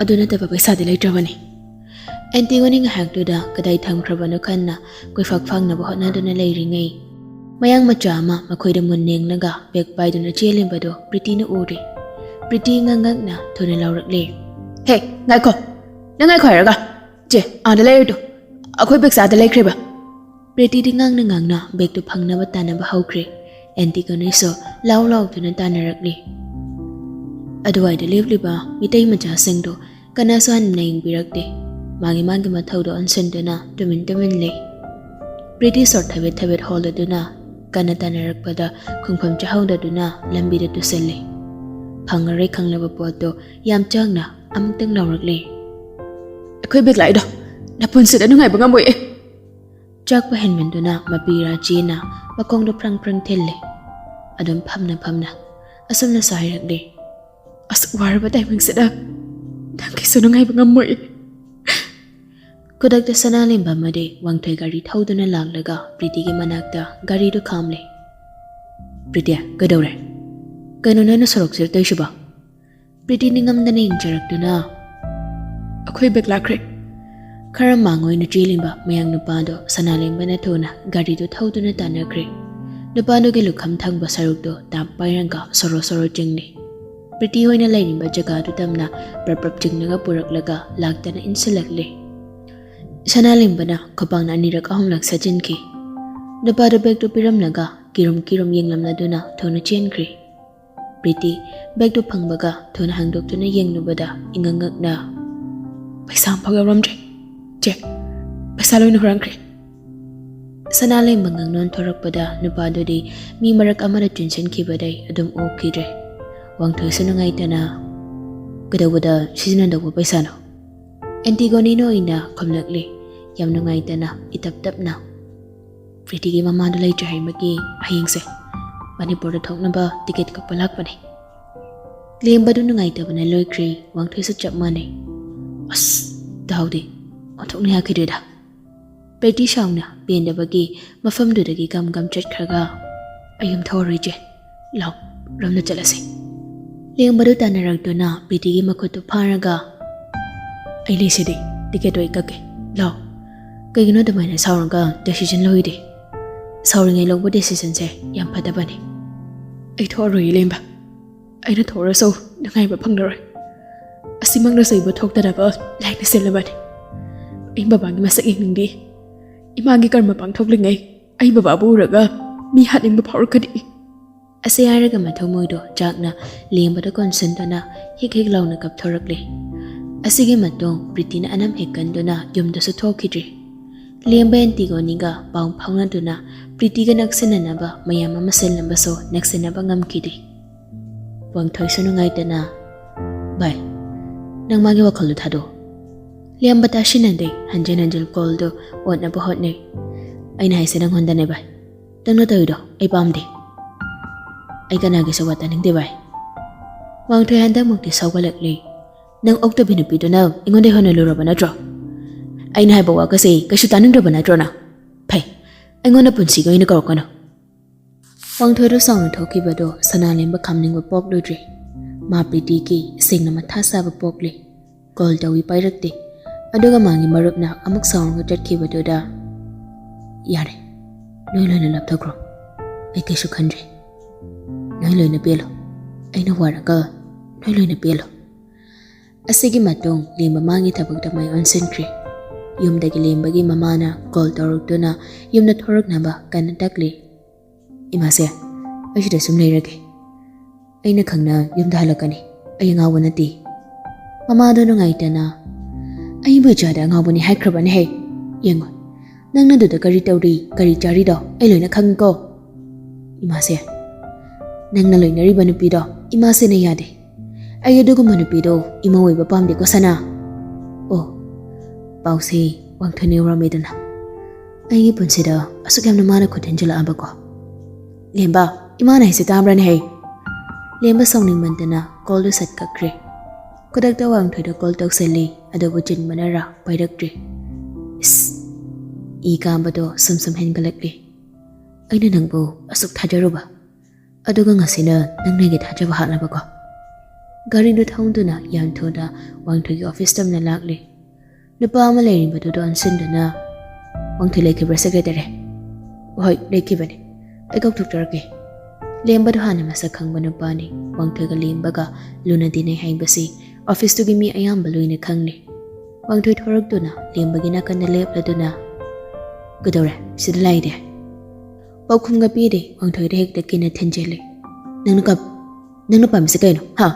ꯑꯗꯨ ꯅꯠꯇꯕ ꯄꯩꯁꯥꯗꯤ ꯂꯩꯇ꯭ꯔꯕꯅꯤ꯫" ꯑꯦꯟꯇꯤꯒꯣꯅꯤ ꯉꯥꯏꯍꯥꯛꯇꯨꯗ ꯀꯗꯥꯏ ꯊꯝꯈ꯭ꯔꯕꯅꯣ ꯈꯟꯅ ꯀꯣꯏꯐꯥꯛ ꯐꯥꯡꯅꯕ ꯍꯣꯠꯅꯗꯨꯅ ꯂꯩꯔꯤꯉꯩ, ꯃꯌꯥꯡ ꯃꯆꯥ ꯑꯃ ꯃꯈꯣꯏꯗ ꯃꯨꯟ ꯌꯦꯡꯂꯒ ꯕꯦꯒ ꯄꯥꯏꯗꯨꯅ ꯆꯦꯜꯂꯤꯕꯗꯨ ꯄ꯭ꯔꯤꯇꯤꯅ ꯎꯔꯦ꯫ ꯄ꯭ꯔꯤꯇꯤ ꯉꯛ ꯉꯛꯅ ꯊꯨꯅ ꯂꯥꯎꯔꯛꯂꯦ, "ꯍꯦ, ꯉꯥꯏꯈꯣ! ꯅꯪ ꯉꯥꯏꯈꯣ ꯍꯥꯏꯔꯒ! ꯆꯦ, ꯑꯥꯗ ꯂꯩꯔꯨꯇꯣ꯫ ꯑꯩꯈꯣꯏ ꯕꯦꯒꯁꯦ ꯑꯥꯗ ꯂꯩꯈ꯭ꯔꯦꯕ꯫" ꯄ꯭ꯔꯤꯇꯤꯗꯤ ꯉꯥꯡꯅ ꯉꯥꯡꯅ ꯕꯦꯒꯇꯨ ꯐꯪꯅꯕ ꯇꯥꯟꯅꯕ ꯍꯧꯈ꯭ꯔꯦ꯫ ꯑꯦꯟꯇꯤꯒꯣꯅꯤꯁꯨ ꯂꯥꯎ ꯂꯥꯎꯗꯨꯅ ꯇꯥꯟꯅꯔꯛꯂꯤ꯫ ꯑꯗꯨꯋꯥꯏꯗ ꯂꯦꯞꯂꯤꯕ ꯃꯤꯇꯩ ꯃꯆꯥꯁꯤꯡꯗꯨ ꯀꯅꯥꯁꯨ ꯍꯟꯅ ꯌꯦꯡꯕꯤꯔꯛꯇꯦ꯫ ꯃꯥꯒꯤ ꯃꯥꯒꯤ ꯃꯊꯧꯗꯨ ꯑꯣꯟꯁꯤꯟꯗꯨꯅ ꯇꯨꯃꯤꯟ ꯇꯨꯃꯤꯟ ꯂꯩ꯫ ꯄ꯭ꯔꯤꯇꯤ ꯁꯣꯔ ꯊꯕꯦꯠ ꯊꯕꯦꯠ ꯍꯣꯜꯂꯗꯨꯅ, ꯀꯟꯅ ꯇꯥꯟꯅꯔꯛꯄꯗ ꯈꯣꯡꯐꯝ ꯆꯥꯍꯧꯗꯗꯨꯅ ꯂꯝꯕꯤꯗ ꯇꯨꯁꯜꯂꯦ꯫ ꯐꯪꯉꯔꯣꯏ ꯈꯪꯂꯕ ꯄꯣꯠꯇꯣ ꯌꯥꯝ ꯆꯥꯛꯅ ꯑꯃꯨꯛꯇꯪ ꯂꯥꯎꯔꯛꯂꯦ꯫ "ꯑꯩꯈꯣꯏ ꯕꯦꯒꯂꯥꯏꯗꯣ ꯅꯄꯨꯟꯁꯤꯗ ꯅꯨꯡꯉꯥꯏꯕ ꯉꯝꯃꯣꯏꯌꯦ!" ꯆꯥꯛꯄ ꯍꯦꯟꯃꯟꯗꯨꯅ ꯃꯄꯤ ꯔꯥꯖꯦꯅ ꯃꯈꯣꯡꯗꯣ ꯐ꯭ꯔꯪ ꯐ꯭ꯔꯪ ꯊꯤꯜꯂꯦ꯫ ꯑꯗꯨꯝ ꯐꯝꯅ ꯐꯝꯅ ꯑꯁꯨꯝꯅꯁꯨ ꯍꯥꯏꯔꯛꯂꯦ꯫ "ꯑꯁꯨꯛ ꯋꯥꯔꯕ ꯇꯥꯏꯃꯤꯡꯁꯤꯗ ꯅꯪꯒꯤꯁꯨ ꯅꯨꯡꯉꯥꯏꯕ ꯉꯝꯃꯣꯏ!" ꯈꯨꯗꯛꯇ ꯁꯅꯥꯂꯦꯝꯕ ꯑꯃꯗꯤ ꯋꯥꯡꯊꯣꯏ ꯒꯥꯔꯤ ꯊꯧꯗꯨꯅ ꯂꯥꯛꯂꯒ ꯄ꯭ꯔꯤꯇꯤꯒꯤ ꯃꯅꯥꯛꯇ ꯒꯥꯔꯤꯗꯨ ꯈꯥꯝꯂꯦ꯫ "ꯄ꯭ꯔꯤꯇꯤ, ꯀꯩꯗꯧꯔꯦ? ꯀꯩꯅꯣ ꯅꯪꯅ ꯁꯣꯔꯣꯛꯁꯤꯗ ꯇꯧꯔꯤꯁꯤꯕꯣ?" ꯄ꯭ꯔꯤꯇꯤ ꯅꯤꯡꯉꯝꯗꯅ ꯌꯦꯡꯖꯔꯛꯇꯨꯅ, "ꯑꯩꯈꯣꯏ ꯕꯦꯒ ꯂꯥꯛꯈ꯭ꯔꯦ!" ꯈꯔ ꯃꯥꯡ ꯑꯣꯏꯅ ꯆꯦꯜꯂꯤꯕ ꯃꯌꯥꯡ ꯅꯨꯄꯥꯗꯣ ꯁꯅꯥꯂꯦꯝꯕꯅ ꯊꯨꯅ ꯒꯥꯔꯤꯗꯨ ꯊꯧꯗꯨꯅ ꯇꯥꯟꯅꯈ꯭ꯔꯦ꯫ ꯅꯨꯄꯥꯗꯨꯒꯤ ꯂꯨꯈꯝ ꯊꯪꯕ ꯁꯔꯨꯛꯇꯨ ꯇꯥꯞ ꯄꯥꯏꯔꯒ ꯁꯣꯔꯣ ꯁꯣꯔꯣ ꯆꯤꯡꯂꯤ꯫ ꯄ꯭ꯔꯤꯇꯤ ꯍꯣꯏꯅ ꯂꯩꯔꯤꯕ ꯖꯒꯥꯗꯨ ꯇꯝꯅ ꯄ꯭ꯔꯞ ꯄ꯭ꯔꯞ ꯆꯤꯡꯂꯒ ꯄꯨꯔꯛꯂꯒ ꯂꯥꯛꯇꯅ ꯏꯟꯁꯤꯜꯂꯛꯂꯦ꯫ ꯁꯅꯥꯂꯦꯝꯕꯅ ꯈꯨꯄꯥꯛꯅ ꯑꯅꯤꯔꯛ ꯑꯍꯨꯝꯂꯛ ꯁꯠꯆꯤꯟꯈꯤ꯫ ꯅꯨꯄꯥꯗꯨ ꯕꯦꯒꯇꯨ ꯄꯤꯔꯝꯂꯒ ꯀꯤꯔꯨꯝ ꯀꯤꯔꯨꯝ ꯌꯦꯡꯂꯝꯂꯗꯨꯅ ꯊꯨꯅ ꯆꯦꯟꯈ꯭ꯔꯦ꯫ ꯄ꯭ꯔꯤꯇꯤ ꯕꯦꯒꯇꯨ ꯐꯪꯕꯒ ꯊꯨꯅ ꯍꯥꯡꯗꯣꯛꯇꯨꯅ ꯌꯦꯡꯂꯨꯕꯗ ꯏꯉꯛ ꯉꯛꯅ, "ꯄꯩꯁꯥ ꯑꯃꯐꯥꯎ ꯌꯥꯎꯔꯝꯗ꯭ꯔꯦ꯫ ꯆꯦ, ꯄꯩꯁꯥ ꯂꯣꯏꯅ ꯍꯨꯔꯥꯟꯈ꯭ꯔꯦ!" ꯁꯅꯥꯂꯦꯝꯕ ꯉꯥꯡꯂꯣꯟ ꯊꯣꯔꯛꯄꯗ ꯅꯨꯄꯥꯗꯨꯗꯤ ꯃꯤ ꯃꯔꯛ ꯑꯃꯗ ꯆꯨꯟꯁꯤꯟꯈꯤꯕꯗꯩ ꯑꯗꯨꯝ ꯎꯈꯤꯗ꯭ꯔꯦ꯫ ꯋꯥꯡꯊꯣꯏꯁꯨ ꯅꯨꯡꯉꯥꯏꯇꯅ, "ꯀꯩꯗꯧꯕꯗ ꯁꯤꯖꯤꯟꯅꯗꯧꯕ ꯄꯩꯁꯥꯅꯣ?" ꯑꯦꯟꯇꯤꯒꯣꯅꯤꯅ ꯑꯣꯏꯅ ꯈꯨꯝꯂꯛꯂꯤ, ꯌꯥꯝ ꯅꯨꯡꯉꯥꯏꯇꯅ, ꯏꯇꯞ ꯇꯞꯅ꯫ "ꯄ꯭ꯔꯤꯇꯤꯒꯤ ꯃꯃꯥꯗꯣ ꯂꯩꯇ꯭ꯔꯦ ꯍꯥꯏꯕꯒꯤ ꯍꯌꯦꯡꯁꯦ ꯃꯅꯤꯄꯨꯔꯗ ꯊꯣꯛꯅꯕ ꯇꯤꯀꯦꯠ ꯀꯛꯄ ꯂꯥꯛꯄꯅꯦ꯫" ꯂꯦꯝꯕꯗꯨ ꯅꯨꯡꯉꯥꯏꯇꯕꯅ ꯂꯣꯏꯈ꯭ꯔꯦ, ꯋꯥꯡꯊꯣꯏꯁꯨ ꯆꯞ ꯃꯥꯟꯅꯩ꯫ "ꯑꯁ, ꯗꯥꯎꯗꯤ ꯑꯣꯟꯊꯣꯛꯅ ꯌꯥꯈꯤꯗ꯭ꯔꯦꯗ!" ꯄ꯭ꯔꯤꯇꯤ ꯁꯥꯎꯅ ꯄꯦꯟꯗꯕꯒꯤ ꯃꯐꯝꯗꯨꯗꯒꯤ ꯒꯝ ꯒꯝ ꯆꯠꯈ꯭ꯔꯒ, "ꯑꯩ ꯌꯨꯝ ꯊꯣꯛꯑꯔꯣꯏ ꯏꯆꯦ, ꯂꯥꯎ, ꯔꯨꯝꯗ ꯆꯠꯂꯁꯤ꯫" ꯂꯦꯡꯕꯗꯨ ꯇꯥꯟꯅꯔꯛꯇꯨꯅ ꯄ꯭ꯔꯤꯇꯤꯒꯤ ꯃꯈꯨꯠꯇꯨ ꯐꯥꯔꯒ, "ꯑꯩ ꯂꯩꯁꯤꯗꯤ, ꯇꯤꯀꯦꯠꯇꯣ ꯑꯩ ꯀꯛꯀꯦ, ꯂꯥꯎ꯫ ꯀꯩꯒꯤꯅꯣ ꯑꯗꯨꯃꯥꯏꯅ ꯁꯥꯎꯔꯒ ꯗꯤꯁꯤꯖꯟ ꯂꯧꯏꯗꯤ? ꯁꯥꯎꯔꯤꯉꯩ ꯂꯧꯕ ꯗꯤꯁꯤꯖꯟꯁꯦ ꯌꯥꯝ ꯐꯠꯇꯕꯅꯤ꯫" "ꯑꯩ ꯊꯣꯛꯑꯔꯣꯏ ꯂꯦꯝꯕ꯫ ꯑꯩꯅ ꯊꯣꯛꯑꯔꯁꯨ ꯅꯨꯡꯉꯥꯏꯕ ꯐꯪꯂꯔꯣꯏ꯫ ꯑꯁꯤꯃꯛꯅꯁꯨ ꯑꯩꯕꯨ ꯊꯣꯛꯇꯅꯕ ꯂꯥꯏꯅ ꯁꯤꯜꯂꯕꯅꯤ꯫ ꯑꯩ ꯕꯕꯥꯒꯤ ꯃꯁꯛ ꯌꯦꯡꯅꯤꯡꯗꯦ꯫ ꯏꯃꯥꯒꯤ ꯀꯔꯃ ꯄꯥꯡꯊꯣꯛꯂꯤꯉꯩ ꯑꯩ ꯕꯕꯥꯕꯨ ꯎꯔꯒ ꯃꯤ ꯍꯥꯠꯅꯤꯡꯕ ꯐꯥꯎꯔꯛꯀꯅꯤ꯫" ꯑꯁꯤ ꯍꯥꯏꯔꯒ ꯃꯊꯃꯣꯏꯗꯣ ꯆꯥꯛꯅ ꯂꯦꯡꯕꯗ ꯀꯣꯟꯁꯤꯟꯗꯨꯅ ꯍꯤꯛ ꯍꯤꯛ ꯂꯥꯎꯅ ꯀꯞꯊꯣꯔꯛꯂꯦ꯫ ꯑꯁꯤꯒꯤ ꯃꯇꯨꯡ ꯄ꯭ꯔꯤꯇꯤꯅ ꯑꯅꯝ ꯍꯦꯛ ꯀꯟꯗꯨꯅ ꯌꯨꯝꯗꯁꯨ ꯊꯣꯛꯈꯤꯗ꯭ꯔꯤ꯫ ꯂꯦꯝꯕ ꯑꯦꯟꯇꯤꯒꯣꯅꯤꯒ ꯄꯥꯎ ꯐꯥꯎꯅꯗꯨꯅ ꯄ꯭ꯔꯤꯇꯤꯒ ꯅꯛꯁꯤꯟꯅꯅꯕ ꯃꯌꯥꯝ ꯑꯃ ꯁꯤꯜꯂꯝꯕꯁꯨ ꯅꯛꯁꯤꯟꯅꯕ ꯉꯝꯈꯤꯗꯦ꯫ ꯋꯥꯡꯊꯣꯏꯁꯨ ꯅꯨꯡꯉꯥꯏꯇꯅ, "ꯚꯥꯏ, ꯅꯪ ꯃꯥꯒꯤ ꯋꯥꯈꯜꯗꯣ ꯊꯥꯗꯣꯛꯑꯣ꯫" ꯂꯦꯝꯕ ꯇꯥꯁꯤꯟꯅꯗꯦ, ꯍꯟꯖꯤꯟ ꯍꯟꯖꯤꯟ ꯀꯣꯜꯗꯨ ꯑꯣꯠꯅꯕ ꯍꯣꯠꯅꯩ꯫ "ꯑꯩꯅ ꯍꯥꯏꯁꯦ ꯅꯪꯉꯣꯟꯗꯅꯦ ꯚꯥꯏ, ꯅꯪꯅ ꯇꯧꯔꯤꯗꯣ ꯑꯩ ꯄꯥꯝꯗꯦ꯫ ꯑꯩ ꯀꯅꯥꯒꯤꯁꯨ ꯋꯥ ꯇꯥꯅꯤꯡꯗꯦ ꯚꯥꯏ꯫" ꯋꯥꯡꯊꯣꯏ ꯍꯟꯗꯛꯃꯛꯇꯤ ꯁꯥꯎꯒꯠꯂꯛꯂꯦ꯫ "ꯅꯪ ꯑꯣꯛꯇꯕꯤ ꯅꯨꯄꯤꯗꯨꯅ ꯑꯩꯉꯣꯟꯗ ꯍꯦꯟꯅ ꯂꯨꯔꯕ ꯅꯠꯇ꯭ꯔꯣ? ꯑꯩꯅ ꯍꯥꯏꯕ ꯋꯥꯒꯁꯦ ꯀꯩꯁꯨ ꯇꯥꯅꯤꯡꯗ꯭ꯔꯕ ꯅꯠꯇ꯭ꯔꯣ ꯅꯪ? ꯐꯩ, ꯑꯩꯉꯣꯟꯗ ꯄꯨꯟꯁꯤꯒꯤ ꯑꯣꯏꯅ ꯀꯧꯔꯛꯀꯅꯨ꯫" ꯋꯥꯡꯊꯣꯏꯗ ꯁꯥꯎꯅ ꯊꯣꯛꯈꯤꯕꯗꯣ ꯁꯅꯥꯂꯦꯝꯕ ꯈꯥꯝꯅꯤꯡꯕ ꯄꯣꯛꯂꯨꯗ꯭ꯔꯦ꯫ ꯃꯥ ꯄ꯭ꯔꯤꯇꯤꯒꯤ ꯁꯦꯡꯅ ꯃꯊꯥ ꯁꯥꯕ ꯄꯣꯛꯂꯦ꯫ ꯀꯣꯜ ꯇꯧꯏ, ꯄꯥꯏꯔꯛꯇꯦ꯫ ꯑꯗꯨꯒ ꯃꯥꯒꯤ ꯃꯔꯨꯞꯅ ꯑꯃꯨꯛ ꯁꯥꯎꯔꯒ ꯆꯠꯈꯤꯕꯗꯨꯗ, "ꯌꯥꯔꯦ, ꯅꯣꯏ ꯂꯣꯏꯅ ꯂꯥꯞꯊꯣꯛꯈ꯭ꯔꯣ꯫ ꯑꯩ ꯀꯩꯁꯨ ꯈꯟꯗ꯭ꯔꯦ꯫ ꯅꯣꯏ ꯂꯣꯏꯅ ꯄꯦꯜꯂꯣ꯫ ꯑꯩꯅ ꯋꯥꯔꯒ ꯅꯣꯏ ꯂꯣꯏꯅ ꯄꯦꯜꯂꯣ꯫" ꯑꯁꯤꯒꯤ ꯃꯇꯨꯡ ꯂꯦꯝꯕ ꯃꯥꯒꯤ ꯊꯕꯛꯇ ꯃꯥꯏ ꯑꯣꯟꯁꯤꯟꯈ꯭ꯔꯦ꯫ ꯌꯨꯝꯗꯒꯤ ꯂꯦꯝꯕꯒꯤ ꯃꯃꯥꯅ ꯀꯣꯜ ꯇꯧꯔꯛꯇꯨꯅ ꯌꯨꯝꯗ ꯊꯣꯔꯛꯅꯕ ꯀꯟꯅ ꯇꯛꯂꯤ꯫ "ꯏꯃꯥꯁꯦ, ꯑꯩ ꯁꯤꯗ ꯁꯨꯝ ꯂꯩꯔꯒꯦ꯫ ꯑꯩꯅ ꯈꯪꯅ ꯌꯨꯝꯗ ꯍꯜꯂꯛꯀꯅꯤ꯫ ꯑꯩ ꯑꯉꯥꯎꯕ ꯅꯠꯇꯦ꯫" ꯃꯃꯥꯗꯣ ꯅꯨꯡꯉꯥꯏꯇꯅ, "ꯑꯩꯕꯨ ꯏꯆꯥꯗ ꯑꯉꯥꯎꯕꯅꯤ ꯍꯥꯏꯈ꯭ꯔꯕꯅꯦꯍꯦ꯫ ꯌꯦꯡꯉꯣ, ꯅꯪꯅ ꯑꯗꯨꯗ ꯀꯔꯤ ꯇꯧꯔꯤ, ꯀꯔꯤ ꯆꯥꯔꯤꯗꯣ ꯑꯩ ꯂꯣꯏꯅ ꯈꯪꯉꯤꯀꯣ꯫" "ꯏꯃꯥꯁꯦ, ꯅꯪꯅ ꯂꯣꯏꯅꯔꯤꯕ ꯅꯨꯄꯤꯗꯣ ꯏꯃꯥꯁꯦꯅ ꯌꯥꯗꯦ꯫ ꯑꯩ ꯑꯗꯨꯒꯨꯝꯕ ꯅꯨꯄꯤꯗꯣ ꯏꯃꯧ ꯑꯣꯏꯕ ꯄꯥꯝꯗꯦꯀꯣ ꯁꯅꯥ꯫" ꯑꯣ, ꯄꯥꯎꯁꯦ ꯋꯥꯡꯊꯣꯏꯅ ꯌꯧꯔꯝꯃꯦꯗꯅ꯫ ꯑꯩꯒꯤ ꯄꯨꯟꯁꯤꯗ ꯑꯁꯨꯛ ꯌꯥꯝꯅ ꯃꯥꯅ ꯈꯨꯠ ꯊꯤꯟꯖꯤꯜꯂꯛꯑꯕꯀꯣ꯫ "ꯂꯦꯝꯕ, ꯏꯃꯥꯅ ꯍꯥꯏꯁꯦ ꯇꯥꯕ꯭ꯔꯥꯅꯦ ꯍꯩ?" ꯂꯦꯝꯕ ꯁꯥꯎꯅꯤꯡꯃꯟꯗꯅ ꯀꯣꯜꯗꯨ ꯁꯠ ꯀꯛꯈ꯭ꯔꯦ꯫ ꯈꯨꯗꯛꯇ ꯋꯥꯡꯊꯣꯏꯗ ꯀꯣꯜ ꯇꯧꯁꯜꯂꯤ, ꯑꯗꯨꯕꯨ ꯆꯤꯟꯕꯅꯔꯥ ꯄꯥꯏꯔꯛꯇ꯭ꯔꯦ꯫ ꯏꯁ! ꯏ ꯀꯥꯝꯕꯗꯣ ꯁꯨꯝ ꯁꯨꯝ ꯍꯦꯟꯒꯠꯂꯛꯂꯦ꯫ "ꯑꯩꯅ ꯅꯪꯕꯨ ꯑꯁꯨꯛ ꯊꯥꯖꯔꯨꯕ, ꯑꯗꯨꯒ ꯉꯁꯤꯅ ꯅꯪꯅ ꯑꯩꯒꯤ ꯊꯥꯖꯕ ꯍꯥꯠꯂꯕꯀꯣ?" ꯒꯥꯔꯤꯗꯨ ꯊꯧꯗꯨꯅ ꯌꯥꯝ ꯊꯨꯅ ꯋꯥꯡꯊꯣꯏꯒꯤ ꯑꯣꯐꯤꯁ ꯇꯝꯅ ꯂꯥꯛꯂꯦ꯫ ꯅꯨꯄꯥ ꯑꯃ ꯂꯩꯔꯤꯕꯗꯨꯗ ꯑꯣꯟꯁꯤꯟꯗꯨꯅ, "ꯋꯥꯡꯊꯣꯏ ꯂꯩꯈꯤꯕ꯭ꯔꯥ, ꯁꯦꯀ꯭ꯔꯦꯇꯔꯤ?" "ꯍꯣꯏ, ꯂꯩꯈꯤꯕꯅꯤ꯫ ꯑꯩ ꯀꯧꯊꯣꯛꯆꯔꯛꯀꯦ꯫" ꯂꯦꯝꯕꯗꯨ ꯍꯥꯟꯅ ꯃꯁꯛ ꯈꯪꯕ ꯅꯨꯄꯥꯅꯤ꯫ ꯋꯥꯡꯊꯣꯏꯒ ꯂꯦꯝꯕꯒ ꯂꯨꯅ ꯇꯤꯟꯅꯩ ꯍꯥꯏꯕꯁꯤ ꯑꯣꯐꯤꯁꯇꯨꯒꯤ ꯃꯤ ꯑꯌꯥꯝꯕ ꯂꯣꯏꯅ ꯈꯪꯂꯤ꯫ ꯋꯥꯡꯊꯣꯏ ꯊꯣꯔꯛꯇꯨꯅ ꯂꯦꯝꯕꯒꯤ ꯅꯥꯀꯟꯗ ꯂꯦꯞꯂꯗꯨꯅ, "ꯀꯩꯗꯧꯔꯦ? ꯁꯤꯗ ꯂꯥꯛꯏꯗꯤ?" ꯄꯥꯎꯈꯨꯝꯒ ꯄꯤꯗꯦ꯫ ꯋꯥꯡꯊꯣꯏꯗ ꯍꯦꯛꯇ ꯀꯤꯟꯅ ꯊꯤꯟꯖꯤꯜꯂꯤ꯫ "ꯅꯪꯅ ꯀꯞ-, ꯅꯪꯅ ꯄꯥꯝꯃꯤꯁꯦ ꯀꯩꯅꯣ? ꯍꯥ?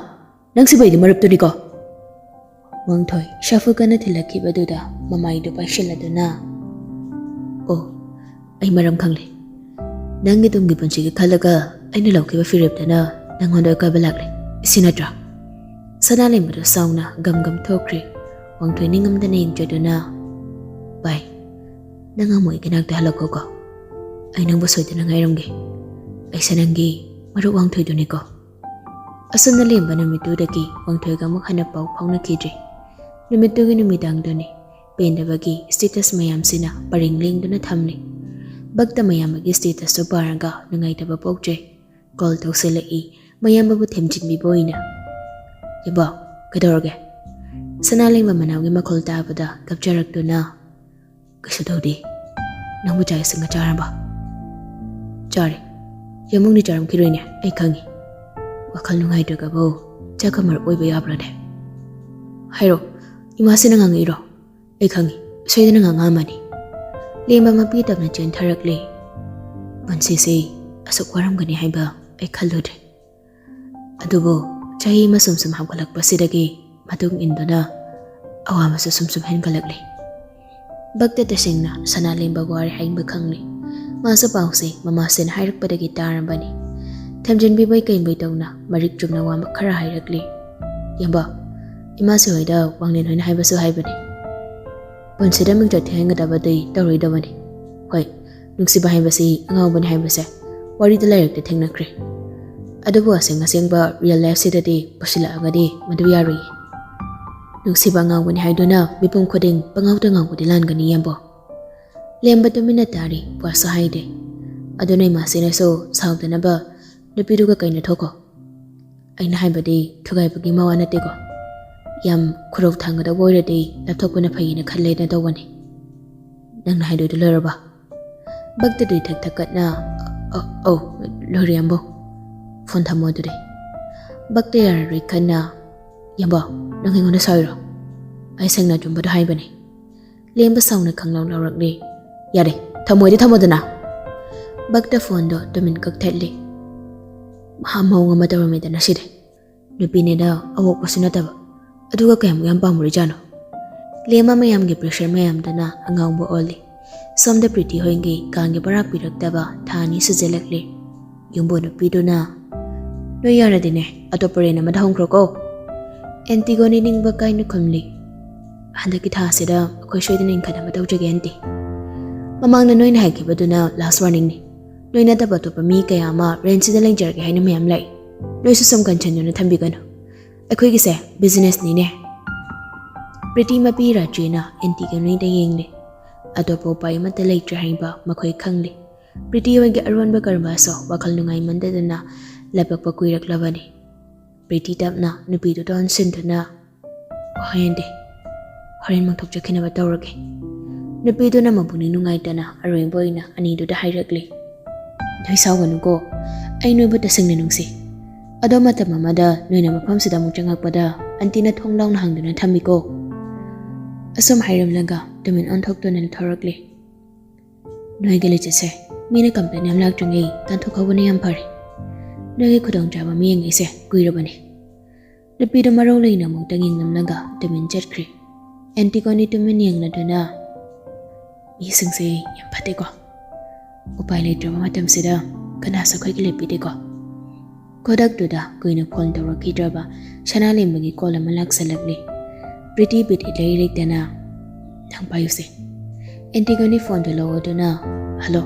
ꯅꯪ ꯁꯤꯕꯨ ꯑꯩꯒꯤ ꯃꯔꯨꯞꯇꯨꯅꯤꯀꯣ?" ꯋꯥꯡꯊꯣꯏ ꯁꯥꯐꯨ ꯀꯟꯅ ꯊꯤꯜꯂꯛꯈꯤꯕꯗꯨꯗ ꯃꯃꯥꯏꯗꯨ ꯄꯥꯏꯁꯤꯜꯂꯗꯨꯅ, ꯑꯣ, ꯑꯩ ꯃꯔꯝ ꯈꯪꯂꯦ꯫ ꯅꯪꯒꯤ ꯇꯨꯡꯒꯤ ꯄꯨꯟꯁꯤꯒꯤ ꯈꯜꯂꯒ ꯑꯩꯅ ꯂꯧꯈꯤꯕ ꯐꯤꯔꯦꯞꯇꯨꯅ ꯅꯪꯉꯣꯟꯗ ꯑꯀꯥꯏꯕ ꯂꯥꯛꯂꯦ, ꯁꯤ ꯅꯠꯇ꯭ꯔꯥ? ꯁꯅꯥꯂꯦꯝꯕꯗꯨ ꯁꯥꯎꯅ ꯒꯝ ꯒꯝ ꯊꯣꯛꯈ꯭ꯔꯦ꯫ ꯋꯥꯡꯊꯣꯏ ꯅꯤꯡꯉꯝꯗꯅ ꯌꯦꯡꯖꯗꯨꯅ, "ꯚꯥꯏ, ꯅꯪ ꯑꯃꯨꯛ ꯑꯩꯒꯤ ꯅꯥꯛꯇ ꯍꯜꯂꯛꯈꯣꯀꯣ꯫ ꯑꯩ ꯅꯪꯕꯨ ꯁꯣꯏꯗꯅ ꯉꯥꯏꯔꯝꯒꯦ꯫ ꯑꯩꯁꯦ ꯅꯪꯒꯤ ꯃꯔꯨꯞ ꯋꯥꯡꯊꯣꯏꯗꯨꯅꯤꯀꯣ"꯫ ꯑꯁꯨꯝꯅ ꯂꯦꯝꯕ ꯅꯨꯃꯤꯠꯇꯨꯗꯒꯤ ꯋꯥꯡꯊꯣꯏꯒ ꯑꯃꯨꯛ ꯍꯟꯅ ꯄꯥꯎ ꯐꯥꯎꯅꯈꯤꯗ꯭ꯔꯦ꯫ ꯅꯨꯃꯤꯠꯇꯨꯒꯤ ꯅꯨꯃꯤꯗꯥꯡꯗꯨꯅꯤ꯫ ꯄꯦꯟꯗꯕꯒꯤ status ꯃꯌꯥꯝꯁꯤꯅ ꯄꯔꯦꯡ ꯂꯦꯡꯗꯨꯅ ꯊꯝꯂꯤ꯫ ꯚꯛꯇ ꯃꯌꯥꯝꯕꯒꯤ statusꯇꯨ ꯄꯥꯔꯒ ꯅꯨꯡꯉꯥꯏꯇꯕ ꯄꯣꯛꯇ꯭ꯔꯦ꯫ Call ꯇꯧꯁꯤꯜꯂꯛꯏ, ꯃꯌꯥꯝꯕꯕꯨ ꯊꯦꯝꯖꯤꯟꯕꯤꯕ ꯑꯣꯏꯅ꯫ "ꯏꯕꯣ, ꯀꯩꯗꯧꯔꯒꯦ?" ꯁꯅꯥꯂꯦꯝꯕ ꯃꯅꯥꯎꯒꯤ ꯃꯈꯣꯜ ꯇꯥꯕꯗ ꯀꯞꯆꯔꯛꯇꯨꯅ, "ꯀꯩꯁꯨ ꯇꯧꯗꯦ꯫ ꯅꯪꯕꯨ ꯆꯥꯛ ꯏꯁꯤꯡꯒ ꯆꯥꯔꯕ?" "ꯆꯥꯔꯦ꯫ ꯌꯥꯝꯃꯨꯡꯗꯤ ꯆꯥꯔꯝꯈꯤꯔꯣꯏꯅꯦ, ꯑꯩ ꯈꯪꯉꯤ꯫ ꯋꯥꯈꯜ ꯅꯨꯡꯉꯥꯏꯇ꯭ꯔꯒꯕꯨ ꯆꯥꯛꯀ ꯃꯔꯨꯞ ꯑꯣꯏꯕ ꯌꯥꯕ꯭ꯔꯅꯦ?" "ꯍꯥꯏꯔꯣ, ꯏꯃꯥꯁꯤꯅ ꯉꯥꯡꯉꯛꯏꯔꯣ?" "ꯑꯩ ꯈꯪꯉꯤ, ꯁꯣꯏꯗꯅ ꯉꯥꯡꯉꯛꯑꯝꯃꯅꯤ"꯫ ꯂꯦꯝꯕ ꯃꯄꯤ ꯇꯞꯅ ꯆꯦꯟꯊꯔꯛꯂꯦ꯫ ꯄꯨꯟꯁꯤꯁꯦ ꯑꯁꯨꯛ ꯋꯥꯔꯝꯒꯅꯤ ꯍꯥꯏꯕ ꯑꯩ ꯈꯜꯂꯨꯗ꯭ꯔꯦ꯫ ꯑꯗꯨꯕꯨ ꯆꯍꯤ ꯑꯃ ꯁꯨꯝ ꯁꯨꯝ ꯍꯥꯞꯒꯠꯂꯛꯄꯁꯤꯗꯒꯤ ꯃꯇꯨꯡ ꯏꯟꯗꯨꯅ ꯑꯋꯥꯕꯁꯨ ꯁꯨꯝ ꯁꯨꯝ ꯍꯦꯟꯒꯠꯂꯛꯂꯤ꯫ ꯚꯛꯇ ꯇꯁꯦꯡꯅ ꯁꯅꯥꯂꯦꯝꯕ ꯋꯥꯔꯦ ꯍꯥꯏꯕ ꯈꯪꯂꯤ꯫ ꯃꯥꯁꯨ ꯄꯥꯎꯁꯦ ꯃꯃꯥꯁꯤꯅ ꯍꯥꯏꯔꯛꯄꯗꯒꯤ ꯇꯥꯔꯝꯕꯅꯤ꯫ ꯊꯦꯝꯖꯤꯟꯕꯤꯕꯩ ꯀꯩꯕꯩ ꯇꯧꯅ ꯃꯔꯤꯛ ꯆꯨꯝꯅ ꯋꯥ ꯈꯔ ꯍꯥꯏꯔꯛꯂꯤ꯫ "ꯌꯥꯝꯕ, ꯏꯃꯥꯁꯤ ꯍꯣꯏꯗ ꯋꯥꯡꯂꯦꯟ ꯍꯣꯏꯅ ꯍꯥꯏꯕꯁꯨ ꯍꯥꯏꯕꯅꯤ꯫ ꯄꯨꯟꯁꯤꯗ ꯃꯤꯡꯆꯠ ꯊꯤꯍꯟꯒꯗꯕꯗꯤ ꯇꯧꯔꯣꯏꯗꯕꯅꯤ꯫ ꯍꯣꯏ, ꯅꯨꯡꯁꯤꯕ ꯍꯥꯏꯕꯁꯤ ꯑꯉꯥꯎꯕꯅꯤ ꯍꯥꯏꯕꯁꯦ ꯋꯥꯔꯤꯗ ꯂꯥꯏꯔꯤꯛꯇ ꯊꯦꯡꯅꯈ꯭ꯔꯦ꯫ ꯑꯗꯨꯕꯨ ꯑꯁꯦꯡ ꯑꯁꯦꯡꯕ real lifeꯁꯤꯗꯗꯤ ꯄꯨꯁꯤꯜꯂꯛꯑꯒꯗꯤ ꯃꯗꯨ ꯌꯥꯔꯣꯏꯌꯦ꯫ ꯅꯨꯡꯁꯤꯕ ꯑꯉꯥꯎꯕꯅꯤ ꯍꯥꯏꯗꯨꯅ ꯃꯤꯄꯨꯝ ꯈꯨꯗꯤꯡ ꯄꯉꯥꯎꯗ ꯉꯥꯎꯕꯗꯤ ꯂꯥꯟꯒꯅꯤ, ꯌꯥꯝꯕꯣ"꯫ ꯂꯦꯝꯕ ꯇꯨꯃꯤꯟꯅ ꯇꯥꯔꯤ, ꯋꯥꯁꯨ ꯍꯥꯏꯗꯦ꯫ ꯑꯗꯨꯅ ꯏꯃꯥꯁꯤꯅꯁꯨ ꯁꯥꯎꯗꯅꯕ ꯅꯨꯄꯤꯗꯨꯒ ꯀꯩꯅ ꯊꯣꯛꯈꯣ꯫ ꯑꯩꯅ ꯍꯥꯏꯕꯗꯤ ꯊꯨꯒꯥꯏꯕꯒꯤ ꯃꯋꯥ ꯅꯠꯇꯦꯀꯣ꯫ ꯌꯥꯝ ꯈꯨꯔꯧ ꯊꯥꯡꯒꯗꯧꯕ ꯑꯣꯏꯔꯗꯤ ꯂꯥꯞꯊꯣꯛꯄꯅ ꯐꯩꯌꯦꯅ ꯈꯜꯂꯦꯅ ꯇꯧꯕꯅꯤ꯫ ꯅꯪꯅ ꯍꯥꯏꯗꯣꯏꯗꯣ ꯂꯣꯏꯔꯕ? ꯚꯛꯇꯗꯤ ꯊꯛ ꯊꯛꯀꯠꯅ, "ꯑ-, ꯑꯧ, ꯂꯣꯏꯔꯦ ꯌꯥꯝꯕꯧ꯫ ꯐꯣꯟ ꯊꯝꯃꯣ ꯑꯗꯨꯗꯤ"꯫ ꯚꯛꯇ ꯌꯥꯔꯔꯣꯏ ꯈꯟꯅ, "ꯌꯥꯝꯕꯧ, ꯅꯪ ꯑꯩꯉꯣꯟꯗ ꯁꯥꯎꯔꯤꯔꯣ? ꯑꯩ ꯁꯦꯡꯅ ꯑꯆꯨꯝꯕꯗꯣ ꯍꯥꯏꯕꯅꯤ"꯫ ꯂꯦꯝꯕ ꯁꯥꯎꯅ ꯈꯪꯂꯧ ꯂꯧꯔꯛꯂꯦ꯫ "ꯌꯥꯔꯦ, ꯊꯝꯃꯣꯏꯗꯤ ꯊꯝꯃꯣꯗꯅ"꯫ ꯚꯛꯇ ꯐꯣꯟꯗꯣ ꯇꯨꯃꯤꯟ ꯀꯛꯊꯠꯂꯦ꯫ ꯃꯍꯥ ꯃꯑꯣꯡ ꯑꯃ ꯇꯧꯔꯝꯃꯦꯗꯅ ꯁꯤꯗꯤ꯫ ꯅꯨꯄꯤꯅꯦꯗ ꯑꯋꯣꯛꯄꯁꯨ ꯅꯠꯇꯕ, ꯑꯗꯨꯒ ꯀꯌꯥꯃꯨꯛ ꯌꯥꯝ ꯄꯥꯝꯃꯨꯔꯤꯖꯥꯠꯅꯣ? ꯂꯦꯝꯕ ꯃꯌꯥꯝꯒꯤ pressure ꯃꯌꯥꯝꯗꯨꯅ ꯑꯉꯥꯎꯕ ꯑꯣꯜꯂꯤ꯫ ꯁꯣꯝꯗ ꯄ꯭ꯔꯤꯇꯤ ꯍꯣꯏꯒꯤ ꯀꯥꯡꯒꯤ ꯕꯔꯥꯛ ꯄꯤꯔꯛꯇꯕ ꯊꯥ ꯑꯅꯤ ꯁꯨꯖꯜꯂꯛꯂꯦ꯫ ꯌꯨꯝꯕꯨ ꯅꯨꯄꯤꯗꯨꯅ, "ꯅꯣꯏ ꯌꯥꯔꯗꯤꯅꯦ, ꯑꯇꯣꯞꯄ ꯔꯦꯟ ꯑꯃꯗ ꯍꯣꯡꯈ꯭ꯔꯣꯀꯣ꯫" ꯑꯦꯟꯇꯤꯒꯣꯅꯤ ꯅꯤꯡꯕ ꯀꯥꯏꯅ ꯈꯨꯝꯂꯤ, "ꯍꯟꯗꯛꯀꯤ ꯊꯥ ꯑꯁꯤꯗ ꯑꯩꯈꯣꯏ ꯁꯣꯏꯗꯅ ꯏꯟꯈꯠꯅꯕ ꯇꯧꯖꯒꯦ, ꯑꯦꯟꯇꯤ꯫ ꯃꯃꯥꯡꯗ ꯅꯣꯏꯅ ꯍꯥꯏꯈꯤꯕꯗꯨꯅ ꯂꯥꯁ ꯋꯥꯔꯅꯤꯡꯅꯤ꯫ ꯅꯣꯏ ꯅꯠꯇꯕ ꯑꯇꯣꯞꯄ ꯃꯤ ꯀꯌꯥ ꯑꯃ ꯔꯦꯟꯁꯤꯗ ꯂꯩꯖꯔꯒꯦ ꯍꯥꯏꯅ ꯃꯌꯥꯝ ꯂꯥꯛꯏ꯫ ꯅꯣꯏꯁꯨ ꯁꯨꯝ ꯀꯟꯁꯤꯟꯗꯨꯅ ꯊꯝꯕꯤꯒꯅꯨ꯫ ꯑꯩꯈꯣꯏꯒꯤꯁꯦ ꯕꯤꯖꯤꯅꯦꯁꯅꯤꯅꯦ꯫" ꯄ꯭ꯔꯤꯇꯤ ꯃꯄꯤ ꯔꯥꯖꯦꯅ ꯑꯦꯟꯇꯤꯒꯣꯅꯤꯗ ꯌꯦꯡꯂꯦ꯫ ꯑꯇꯣꯞꯄ ꯎꯄꯥꯏ ꯑꯃꯠꯇ ꯂꯩꯇ꯭ꯔꯦ ꯍꯥꯏꯕ ꯃꯈꯣꯏ ꯈꯪꯂꯤ꯫ ꯄ꯭ꯔꯤꯇꯤ ꯍꯣꯏꯒꯤ ꯑꯔꯣꯟꯕ ꯀꯔꯕꯥꯔꯁꯨ ꯋꯥꯈꯜ ꯅꯨꯡꯉꯥꯏꯃꯟꯗꯗꯅ ꯂꯥꯏꯕꯛꯄ ꯀꯨꯏꯔꯛꯂꯕꯅꯤ꯫ ꯄ꯭ꯔꯤꯇꯤ ꯇꯞꯅ ꯅꯨꯄꯤꯗꯨꯗ ꯑꯣꯟꯁꯤꯟꯗꯨꯅ, "ꯍꯣꯏ ꯑꯦꯟꯇꯤ, ꯍꯣꯔꯦꯟ ꯃꯪꯊꯣꯛꯆꯈꯤꯅꯕ ꯇꯧꯔꯒꯦ꯫" ꯅꯨꯄꯤꯗꯨꯅ ꯃꯄꯨꯛꯅꯤꯡ ꯅꯨꯡꯉꯥꯏꯇꯅ ꯑꯔꯣꯏꯕ ꯑꯣꯏꯅ ꯑꯅꯤꯗꯨꯗ ꯍꯥꯏꯔꯛꯂꯤ, "ꯅꯣꯏ ꯁꯥꯎꯒꯅꯨꯀꯣ, ꯑꯩ ꯅꯣꯏꯕꯨ ꯇꯁꯦꯡꯅ ꯅꯨꯡꯁꯤ꯫ ꯑꯗꯣ ꯃꯇꯝ ꯑꯃꯗ ꯅꯣꯏꯅ ꯃꯐꯝꯁꯤꯗ ꯑꯃꯨꯛ ꯆꯪꯉꯛꯄꯗ ꯑꯟꯇꯤꯅ ꯊꯣꯡ ꯂꯥꯎꯅ ꯍꯥꯡꯗꯨꯅ ꯊꯝꯃꯤꯀꯣ꯫" ꯑꯁꯨꯝ ꯍꯥꯏꯔꯝꯂꯒ ꯇꯨꯃꯤꯟ ꯑꯣꯟꯊꯣꯛꯇꯨꯅ ꯊꯣꯔꯛꯂꯤ꯫ "ꯅꯣꯏꯒꯤ ꯂꯤꯆꯠꯁꯦ ꯃꯤꯅ ꯀꯝꯄ꯭ꯂꯦꯟ ꯌꯥꯝ ꯂꯥꯛꯇ꯭ꯔꯤꯉꯩ ꯇꯥꯟꯊꯣꯛꯍꯧꯕꯅ ꯌꯥꯝ ꯐꯔꯦ꯫ ꯅꯣꯏꯒꯤ ꯈꯨꯗꯣꯡꯆꯥꯕ ꯑꯃ ꯌꯦꯡꯉꯛꯏꯁꯦ ꯀꯨꯏꯔꯕꯅꯤ꯫" ꯅꯨꯄꯤꯗꯣ ꯃꯔꯧ ꯂꯩꯅ ꯑꯃꯨꯛꯇꯪ ꯌꯦꯡꯂꯝꯂꯒ ꯇꯨꯃꯤꯟ ꯆꯠꯈ꯭ꯔꯦ꯫ ꯑꯦꯟꯇꯤꯒꯣꯅꯤ ꯇꯨꯃꯤꯟ ꯌꯦꯡꯂꯗꯨꯅ, "ꯃꯤꯁꯤꯡꯁꯦ ꯌꯥꯝ ꯐꯠꯇꯦꯀꯣ꯫ ꯎꯄꯥꯏ ꯂꯩꯇ꯭ꯔꯕ ꯃꯇꯝꯁꯤꯗ ꯀꯅꯥꯁꯨ ꯑꯩꯈꯣꯏꯒꯤ ꯂꯦꯞꯄꯤꯗꯦꯀꯣ꯫" ꯈꯨꯗꯛꯇꯨꯗ ꯀꯨꯏꯅ ꯐꯣꯟ ꯇꯧꯔꯛꯈꯤꯗ꯭ꯔꯕ ꯁꯅꯥꯂꯦꯝꯕꯒꯤ ꯀꯣꯜ ꯑꯃ ꯂꯥꯛꯁꯜꯂꯛꯂꯦ꯫ ꯄ꯭ꯔꯤꯇꯤ ꯕꯤꯠ ꯏꯂꯩ ꯂꯩꯇꯅ, "ꯅꯪ ꯄꯥꯏꯌꯨꯁꯦ꯫" ꯑꯦꯟꯇꯤꯒꯣꯅꯤ ꯐꯣꯟꯗꯨ ꯂꯧꯗꯨꯅ, "ꯍꯜꯂꯣ,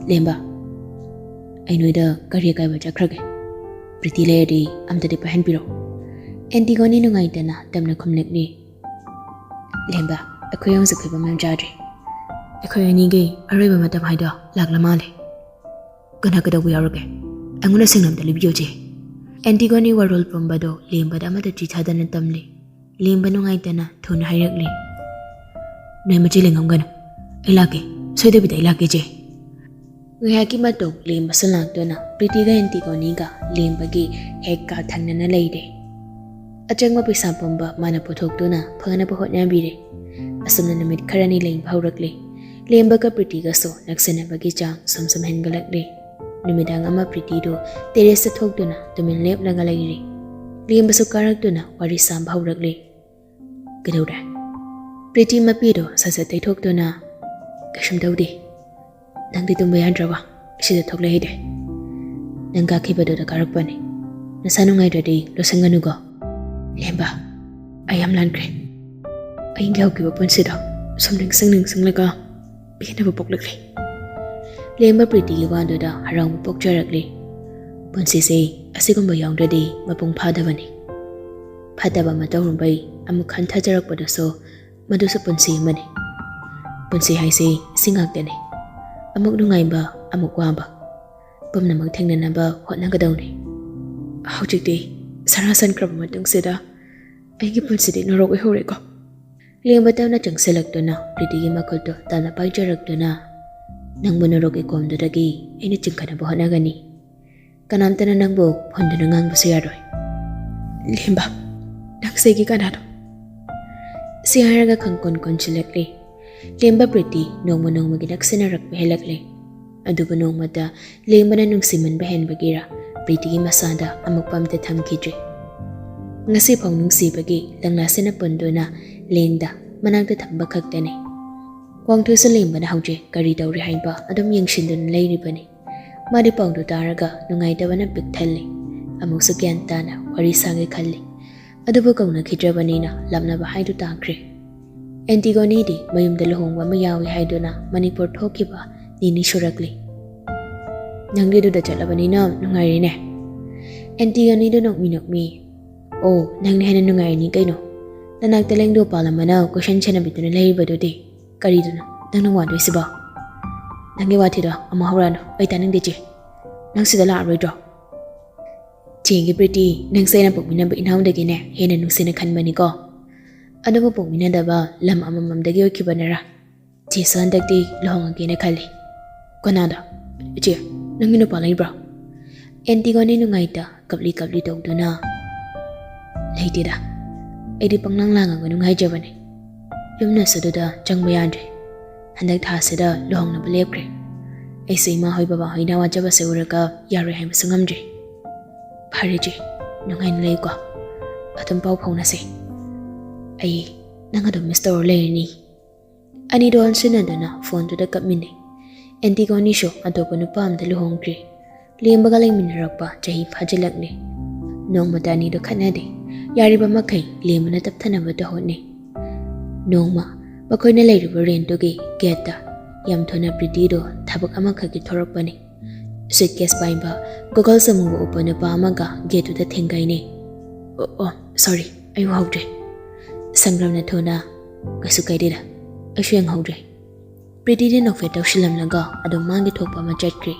ꯂꯦꯝꯕ꯫ ꯑꯩ ꯅꯣꯏꯗ ꯀꯔꯤ ꯑꯀꯥꯏꯕ ꯆꯠꯈ꯭ꯔꯒꯦ? ꯄ꯭ꯔꯤꯇꯤ ꯂꯩꯔꯗꯤ ꯑꯝꯇꯗꯤ ꯄꯥꯏꯍꯟꯕꯤꯔꯣ꯫" ꯑꯦꯟꯇꯤꯒꯣꯅꯤ ꯅꯨꯡꯉꯥꯏꯇꯅ ꯇꯞꯅ ꯈꯨꯝꯂꯛꯂꯤ, "ꯂꯦꯝꯕ, ꯑꯩꯈꯣꯏ ꯍꯧꯖꯤꯛ ꯐꯤꯕꯝ ꯌꯥꯝ ꯆꯥꯗ꯭ꯔꯤ꯫ ꯑꯩꯈꯣꯏ ꯑꯅꯤꯒꯤ ꯑꯔꯣꯏꯕ ꯃꯇꯝ ꯍꯥꯏꯗꯣ ꯂꯥꯛꯂ ꯃꯥꯜꯂꯦ꯫ ꯀꯅꯥ ꯀꯩꯗꯧꯕ ꯌꯥꯎꯔꯒꯦ? ꯑꯩꯉꯣꯟꯗ ꯁꯦꯡꯅ ꯑꯝꯇ ꯂꯤꯕꯤꯌꯨ, ꯆꯦ꯫" ꯑꯦꯟꯇꯤꯒꯣꯅꯤ ꯋꯥꯔꯣꯜ ꯄꯨꯝꯕꯗꯣ ꯂꯦꯝꯕꯗ ꯑꯃꯠꯇ ꯆꯤꯊꯗꯅ ꯇꯝꯂꯤ꯫ ꯂꯦꯝꯕ ꯅꯨꯡꯉꯥꯏꯇꯅ ꯊꯨꯅ ꯍꯥꯏꯔꯛꯂꯤ, "ꯅꯣꯏ ꯃꯆꯤ ꯂꯦꯡꯉꯝꯒꯅꯨ꯫ ꯑꯩ ꯂꯥꯛꯀꯦ꯫ ꯁꯣꯏꯗꯕꯤꯗ ꯑꯩ ꯂꯥꯛꯀꯦ, ꯆꯦ꯫" ꯉꯥꯏꯍꯥꯛꯀꯤ ꯃꯇꯨꯡ ꯂꯦꯝꯕꯁꯨ ꯂꯥꯛꯇꯨꯅ ꯄ꯭ꯔꯤꯇꯤꯒ ꯑꯦꯟꯇꯤꯒꯣꯅꯤꯒ ꯂꯦꯝꯕꯒꯤ ꯍꯦꯛ ꯀꯥ ꯊꯪꯅꯅ ꯂꯩꯔꯦ꯫ ꯑꯆꯪꯕ ꯄꯩꯁꯥ ꯄꯨꯝꯕ ꯃꯥꯅ ꯄꯨꯊꯣꯛꯇꯨꯅ ꯐꯅꯕ ꯍꯣꯠꯅꯕꯤꯔꯦ꯫ ꯑꯁꯨꯝꯅ ꯅꯨꯃꯤꯠ ꯈꯔꯅꯤ ꯂꯦꯡꯕ ꯍꯧꯔꯛꯂꯦ꯫ ꯂꯦꯝꯕꯒ ꯄ꯭ꯔꯤꯇꯤꯒꯁꯨ ꯅꯛꯁꯤꯟꯅꯕꯒꯤ ꯆꯥꯡ ꯁꯨꯝ ꯁꯨꯝ ꯍꯦꯟꯒꯠꯂꯛꯂꯦ꯫ ꯅꯨꯃꯤꯗꯥꯡ ꯑꯃ ꯄ꯭ꯔꯤꯇꯤꯗꯨ ꯇꯦꯔꯦꯁꯇ ꯊꯣꯛꯇꯨꯅ ꯇꯨꯃꯤꯟ ꯂꯦꯞꯂꯒ ꯂꯩꯔꯦ꯫ ꯂꯦꯝꯕꯁꯨ ꯀꯥꯔꯛꯇꯨꯅ ꯋꯥꯔꯤ ꯁꯥꯕ ꯍꯧꯔꯛꯂꯦ꯫ "ꯀꯩꯗꯧꯔꯦ?" ꯄ꯭ꯔꯤꯇꯤ ꯃꯄꯤꯗꯨ ꯁꯠ ꯁꯠ ꯇꯩꯊꯣꯛꯇꯨꯅ, "ꯀꯩꯁꯨꯝ ꯇꯧꯗꯦ꯫ ꯅꯪꯗꯤ ꯇꯨꯝꯕ ꯌꯥꯗ꯭ꯔꯕ? ꯁꯤꯗ ꯊꯣꯛꯂꯛꯏꯗꯤ꯫ ꯅꯪ ꯀꯥꯈꯤꯕꯗꯨꯗ ꯀꯥꯔꯛꯄꯅꯤ꯫ ꯅꯁꯥ ꯅꯨꯡꯉꯥꯏꯇ꯭ꯔꯗꯤ ꯂꯣꯠꯁꯟꯒꯅꯨꯀꯣ꯫" "ꯂꯦꯝꯕ, ꯑꯩ ꯌꯥꯝ ꯂꯥꯟꯈ꯭ꯔꯦ꯫ ꯑꯩꯒꯤ ꯍꯧꯈꯤꯕ ꯄꯨꯟꯁꯤꯗꯣ ꯁꯨꯝ ꯅꯤꯡꯁꯤꯡ ꯅꯤꯡꯁꯤꯡꯂꯒ ꯄꯦꯟꯗꯕ ꯄꯣꯛꯂꯛꯂꯦ꯫" ꯂꯦꯝꯕ ꯄ꯭ꯔꯤꯇꯤꯒꯤ ꯋꯥꯗꯨꯗ ꯍꯔꯥꯎꯕ ꯄꯣꯛꯆꯔꯛꯂꯦ꯫ ꯄꯨꯟꯁꯤꯁꯦ ꯑꯁꯤꯒꯨꯝꯕ ꯌꯥꯎꯗ꯭ꯔꯗꯤ ꯃꯄꯨꯡ ꯐꯥꯗꯕꯅꯤ꯫ ꯐꯠꯇꯕ ꯑꯃ ꯇꯧꯔꯨꯕꯩ ꯑꯃꯨꯛ ꯈꯟꯊꯖꯔꯛꯄꯗꯨꯁꯨ, ꯃꯗꯨꯁꯨ ꯄꯨꯟꯁꯤ ꯑꯃꯅꯤ꯫ ꯄꯨꯟꯁꯤ ꯍꯥꯏꯁꯦ ꯁꯤ ꯉꯥꯛꯇꯅꯤ꯫ ꯑꯃꯨꯛ ꯅꯨꯡꯉꯥꯏꯕ, ꯑꯃꯨꯛ ꯋꯥꯕ, ꯄꯨꯝꯅꯃꯛ ꯊꯦꯡꯅꯅꯕ ꯍꯣꯠꯅꯒꯗꯧꯅꯤ꯫ ꯍꯧꯖꯤꯛꯇꯤ ꯁꯅꯥ ꯁꯟꯈ꯭ꯔꯕ ꯃꯇꯨꯡꯁꯤꯗ ꯑꯩꯒꯤ ꯄꯨꯟꯁꯤꯗꯤ ꯅꯣꯔꯣꯛ ꯑꯣꯏꯍꯧꯔꯦꯀꯣ꯫ ꯂꯦꯝꯕ ꯇꯞꯅ ꯆꯪꯁꯤꯜꯂꯛꯇꯨꯅ ꯄ꯭ꯔꯤꯇꯤꯒꯤ ꯃꯈꯨꯠꯇꯨ ꯇꯞꯅ ꯄꯥꯏꯖꯔꯛꯇꯨꯅ, "ꯅꯪꯕꯨ ꯅꯣꯔꯣꯛꯀꯤ ꯀꯣꯝꯗꯨꯗꯒꯤ ꯑꯩꯅ ꯆꯤꯡꯈꯠꯅꯕ ꯍꯣꯠꯅꯒꯅꯤ꯫ ꯀꯅꯥꯝꯇꯅ ꯅꯪꯕꯨ ꯍꯨꯟꯗꯨꯅ ꯉꯥꯡꯕꯁꯨ ꯌꯥꯔꯣꯏ꯫" "ꯂꯦꯝꯕ, ꯅꯪꯁꯦ ꯑꯩꯒꯤ ꯀꯅꯥꯅꯣ?" ꯁꯤ ꯍꯥꯏꯔꯒ ꯈꯪꯀꯣꯟ ꯀꯣꯟꯁꯤꯜꯂꯛꯂꯦ꯫ ꯂꯦꯝꯕ ꯄ꯭ꯔꯤꯇꯤ ꯅꯣꯡꯃ ꯅꯣꯡꯃꯒꯤ ꯅꯛꯁꯤꯟꯅꯔꯛꯄ ꯍꯦꯜꯂꯛꯂꯦ꯫ ꯑꯗꯨꯕꯨ ꯅꯣꯡꯃꯇ ꯂꯦꯝꯕꯅ ꯅꯨꯡꯁꯤꯃꯟꯕ ꯍꯦꯟꯕꯒꯤꯔ ꯄ꯭ꯔꯤꯇꯤꯒꯤ ꯃꯁꯥꯗ ꯑꯃꯨꯛꯄ ꯑꯝꯇ ꯊꯝꯈꯤꯗ꯭ꯔꯦ꯫ ꯉꯁꯤꯐꯥꯎ ꯅꯨꯡꯁꯤꯕꯒꯤ ꯂꯪꯂꯥꯁꯤꯅ ꯄꯨꯟꯗꯨꯅ ꯂꯦꯡꯗ ꯃꯅꯥꯛꯇ ꯊꯝꯕ ꯈꯛꯇꯅꯤ꯫ ꯋꯥꯡꯊꯣꯏꯁꯨ ꯂꯦꯝꯕꯅ ꯍꯧꯖꯤꯛ ꯀꯔꯤ ꯇꯧꯔꯤ ꯍꯥꯏꯕ ꯑꯗꯨꯝ ꯌꯦꯡꯁꯤꯟꯗꯨꯅ ꯂꯩꯔꯤꯕꯅꯤ꯫ ꯃꯥꯗꯤ ꯄꯥꯎꯗꯨ ꯇꯥꯔꯒ ꯅꯨꯡꯉꯥꯏꯇꯕꯅ ꯄꯤꯛ ꯊꯜꯂꯤ꯫ ꯑꯃꯨꯛꯁꯨ ꯒ꯭ꯌꯥꯟ ꯇꯥꯅ ꯋꯥꯔꯤ ꯁꯥꯒꯦ ꯈꯜꯂꯤ꯫ ꯑꯗꯨꯕꯨ ꯀꯧꯅꯈꯤꯗ꯭ꯔꯕꯅꯤꯅ ꯂꯥꯞꯅꯕ ꯍꯥꯏꯗꯨ ꯇꯥꯈ꯭ꯔꯦ꯫ ꯑꯦꯟꯇꯤꯒꯣꯅꯤꯗꯤ ꯃꯌꯨꯝꯗ ꯂꯨꯍꯣꯡꯕ ꯑꯃ ꯌꯥꯎꯏ ꯍꯥꯏꯗꯨꯅ ꯃꯅꯤꯄꯨꯔ ꯊꯣꯛꯈꯤꯕ ꯅꯤꯅꯤ ꯁꯨꯔꯛꯂꯤ꯫ "ꯅꯪꯗꯤ ꯑꯗꯨꯗ ꯆꯠꯂꯕꯅꯤꯅ ꯅꯨꯡꯉꯥꯏꯔꯦꯅꯦ꯫" ꯑꯦꯟꯇꯤꯒꯣꯅꯤꯗꯨ ꯅꯣꯛꯃꯤ ꯅꯣꯛꯃꯤ, "ꯑꯣ, ꯅꯪꯅ ꯍꯦꯟꯅ ꯅꯨꯡꯉꯥꯏꯔꯅꯤ ꯀꯩꯅꯣ꯫ ꯅꯅꯥꯛꯇ ꯂꯦꯡꯗꯧ ꯄꯥꯜ ꯑꯃꯅ ꯀꯣꯏꯁꯟ ꯁꯦꯟꯅꯕꯤꯗꯨꯅ ꯂꯩꯔꯤꯕꯗꯨꯗꯤ꯫ ꯀꯔꯤꯗꯨꯅꯣ ꯅꯪꯅ ꯋꯥꯗꯣꯏꯁꯤꯕꯣ?" "ꯅꯪꯒꯤ ꯋꯥꯊꯤꯗꯣ ꯑꯃꯨꯛ ꯍꯧꯔꯛꯑꯅꯨ, ꯑꯩ ꯇꯥꯅꯤꯡꯗꯦ ꯆꯦ꯫ ꯅꯪ ꯁꯤꯗ ꯂꯥꯛꯑꯔꯣꯏꯗ꯭ꯔꯣ?" "ꯆꯦꯒꯤ ꯄ꯭ꯔꯤꯇꯤ, ꯅꯪꯁꯦ ꯑꯩꯅ ꯄꯣꯛꯃꯤꯟꯅꯕ ꯏꯅꯥꯎꯗꯒꯤꯅꯦ ꯍꯦꯟꯅ ꯅꯨꯡꯁꯤꯅ ꯈꯟꯕꯅꯤꯀꯣ꯫ ꯑꯗꯨꯕꯨ ꯄꯣꯛꯃꯤꯟꯅꯗꯕ ꯂꯝ ꯑꯃꯃꯝꯗꯒꯤ ꯑꯣꯏꯈꯤꯕꯅꯔꯥ, ꯆꯦꯁꯨ ꯍꯟꯗꯛꯇꯤ ꯂꯨꯍꯣꯡꯉꯒꯦꯅ ꯈꯜꯂꯤ꯫" "ꯀꯅꯥꯗ? ꯏꯆꯦ, ꯅꯪꯒꯤ ꯅꯨꯄꯥ ꯂꯩꯕ꯭ꯔꯥ?" ꯑꯦꯟꯇꯤꯒꯣꯅꯤ ꯅꯨꯡꯉꯥꯏꯇ ꯀꯞꯂꯤ ꯀꯞꯂꯤ ꯇꯧꯗꯨꯅ, "ꯂꯩꯇꯦꯗ, ꯑꯩꯗꯤ ꯄꯪꯂꯥꯡ ꯂꯥꯡꯉꯒ ꯅꯨꯡꯉꯥꯏꯖꯕꯅꯦ꯫ ꯌꯨꯝꯅꯁꯨ ꯑꯗꯨꯗ ꯆꯪꯕ ꯌꯥꯗ꯭ꯔꯦ꯫ ꯍꯟꯗꯛ ꯊꯥꯁꯤꯗ ꯂꯨꯍꯣꯡꯅꯕ ꯂꯦꯞꯈ꯭ꯔꯦ꯫ ꯑꯩꯁꯨ ꯏꯃꯥ ꯍꯣꯏ ꯕꯕꯥ ꯍꯣꯏꯅ ꯋꯥꯖꯕꯁꯦ ꯎꯔꯒ ꯌꯥꯔꯣꯏ ꯍꯥꯏꯕꯁꯨ ꯉꯝꯗ꯭ꯔꯦ꯫" "ꯐꯔꯦ ꯆꯦ, ꯅꯨꯡꯉꯥꯏꯅ ꯂꯩꯀꯣ꯫ ꯑꯗꯨꯝ ꯄꯥꯎ ꯐꯥꯎꯅꯁꯦ꯫ ꯑꯩ ꯅꯪ ꯑꯗꯨꯝ ꯃꯤꯁ ꯇꯧꯔ ꯂꯩꯔꯅꯤ꯫" ꯑꯅꯤꯗꯣ ꯑꯣꯟꯁꯤꯟꯅꯗꯨꯅ ꯐꯣꯟꯗꯨꯗ ꯀꯞꯃꯤꯟꯅꯩ꯫ ꯑꯦꯟꯇꯤꯒꯣꯅꯤꯁꯨ ꯑꯇꯣꯞꯄ ꯅꯨꯄꯥ ꯑꯃꯗ ꯂꯨꯍꯣꯡꯈ꯭ꯔꯦ꯫ ꯂꯦꯝꯕꯒ ꯂꯩꯃꯤꯟꯅꯔꯛꯄ ꯆꯍꯤ ꯐꯥꯖꯤꯜꯂꯛꯂꯦ꯫ ꯅꯣꯡꯃꯇ ꯑꯅꯤꯗꯣ ꯈꯠꯅꯗꯦ꯫ ꯌꯥꯔꯤꯕ ꯃꯈꯩ ꯂꯦꯝꯕꯅ ꯇꯞꯊꯅꯕꯗ ꯍꯣꯠꯅꯩ꯫ ꯅꯣꯡꯃ ꯃꯈꯣꯏꯅ ꯂꯩꯔꯤꯕ ꯔꯦꯟꯇꯨꯒꯤ ꯒꯦꯠꯇ ꯌꯥꯝ ꯊꯨꯅ ꯄ꯭ꯔꯤꯇꯤꯗꯣ ꯊꯕꯛ ꯑꯃꯈꯛꯀꯤ ꯊꯣꯔꯛꯄꯅꯤ꯫ ꯁꯨꯠꯀꯦꯁ ꯄꯥꯏꯕ, ꯒꯣꯒꯜꯁ ꯑꯃꯨꯕ ꯎꯞꯄ ꯅꯨꯄꯥ ꯑꯃꯒ ꯒꯦꯠꯇꯨꯗ ꯊꯦꯡꯒꯥꯏꯅꯩ꯫ "ꯑꯣ, ꯑꯣ, ꯁꯣꯔꯤ, ꯑꯩ ꯎꯍꯧꯗ꯭ꯔꯦ꯫" ꯁꯪꯒ꯭ꯔꯥꯝꯅ ꯊꯨꯅ, "ꯀꯩꯁꯨ ꯀꯥꯏꯗꯦꯗ, ꯑꯩꯁꯨ ꯌꯦꯡꯍꯧꯗ꯭ꯔꯦ꯫" ꯄ꯭ꯔꯤꯇꯤꯗꯤ ꯅꯣꯛꯐꯦꯠ ꯇꯧꯁꯤꯜꯂꯝꯂꯒ ꯑꯗꯨꯝ ꯃꯥꯒꯤ ꯊꯣꯛꯄ ꯑꯃ ꯆꯠꯈ꯭ꯔꯦ꯫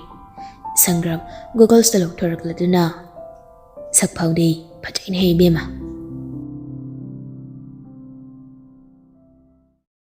ꯁꯪꯒ꯭ꯔꯥꯝ ꯒꯣꯒꯜꯁꯇ ꯂꯧꯊꯣꯔꯛꯂꯗꯨꯅ, "ꯁꯛ ꯐꯥꯎꯗꯤ ꯐꯖꯩꯅꯦꯍꯦ ꯏꯕꯦꯝꯃ,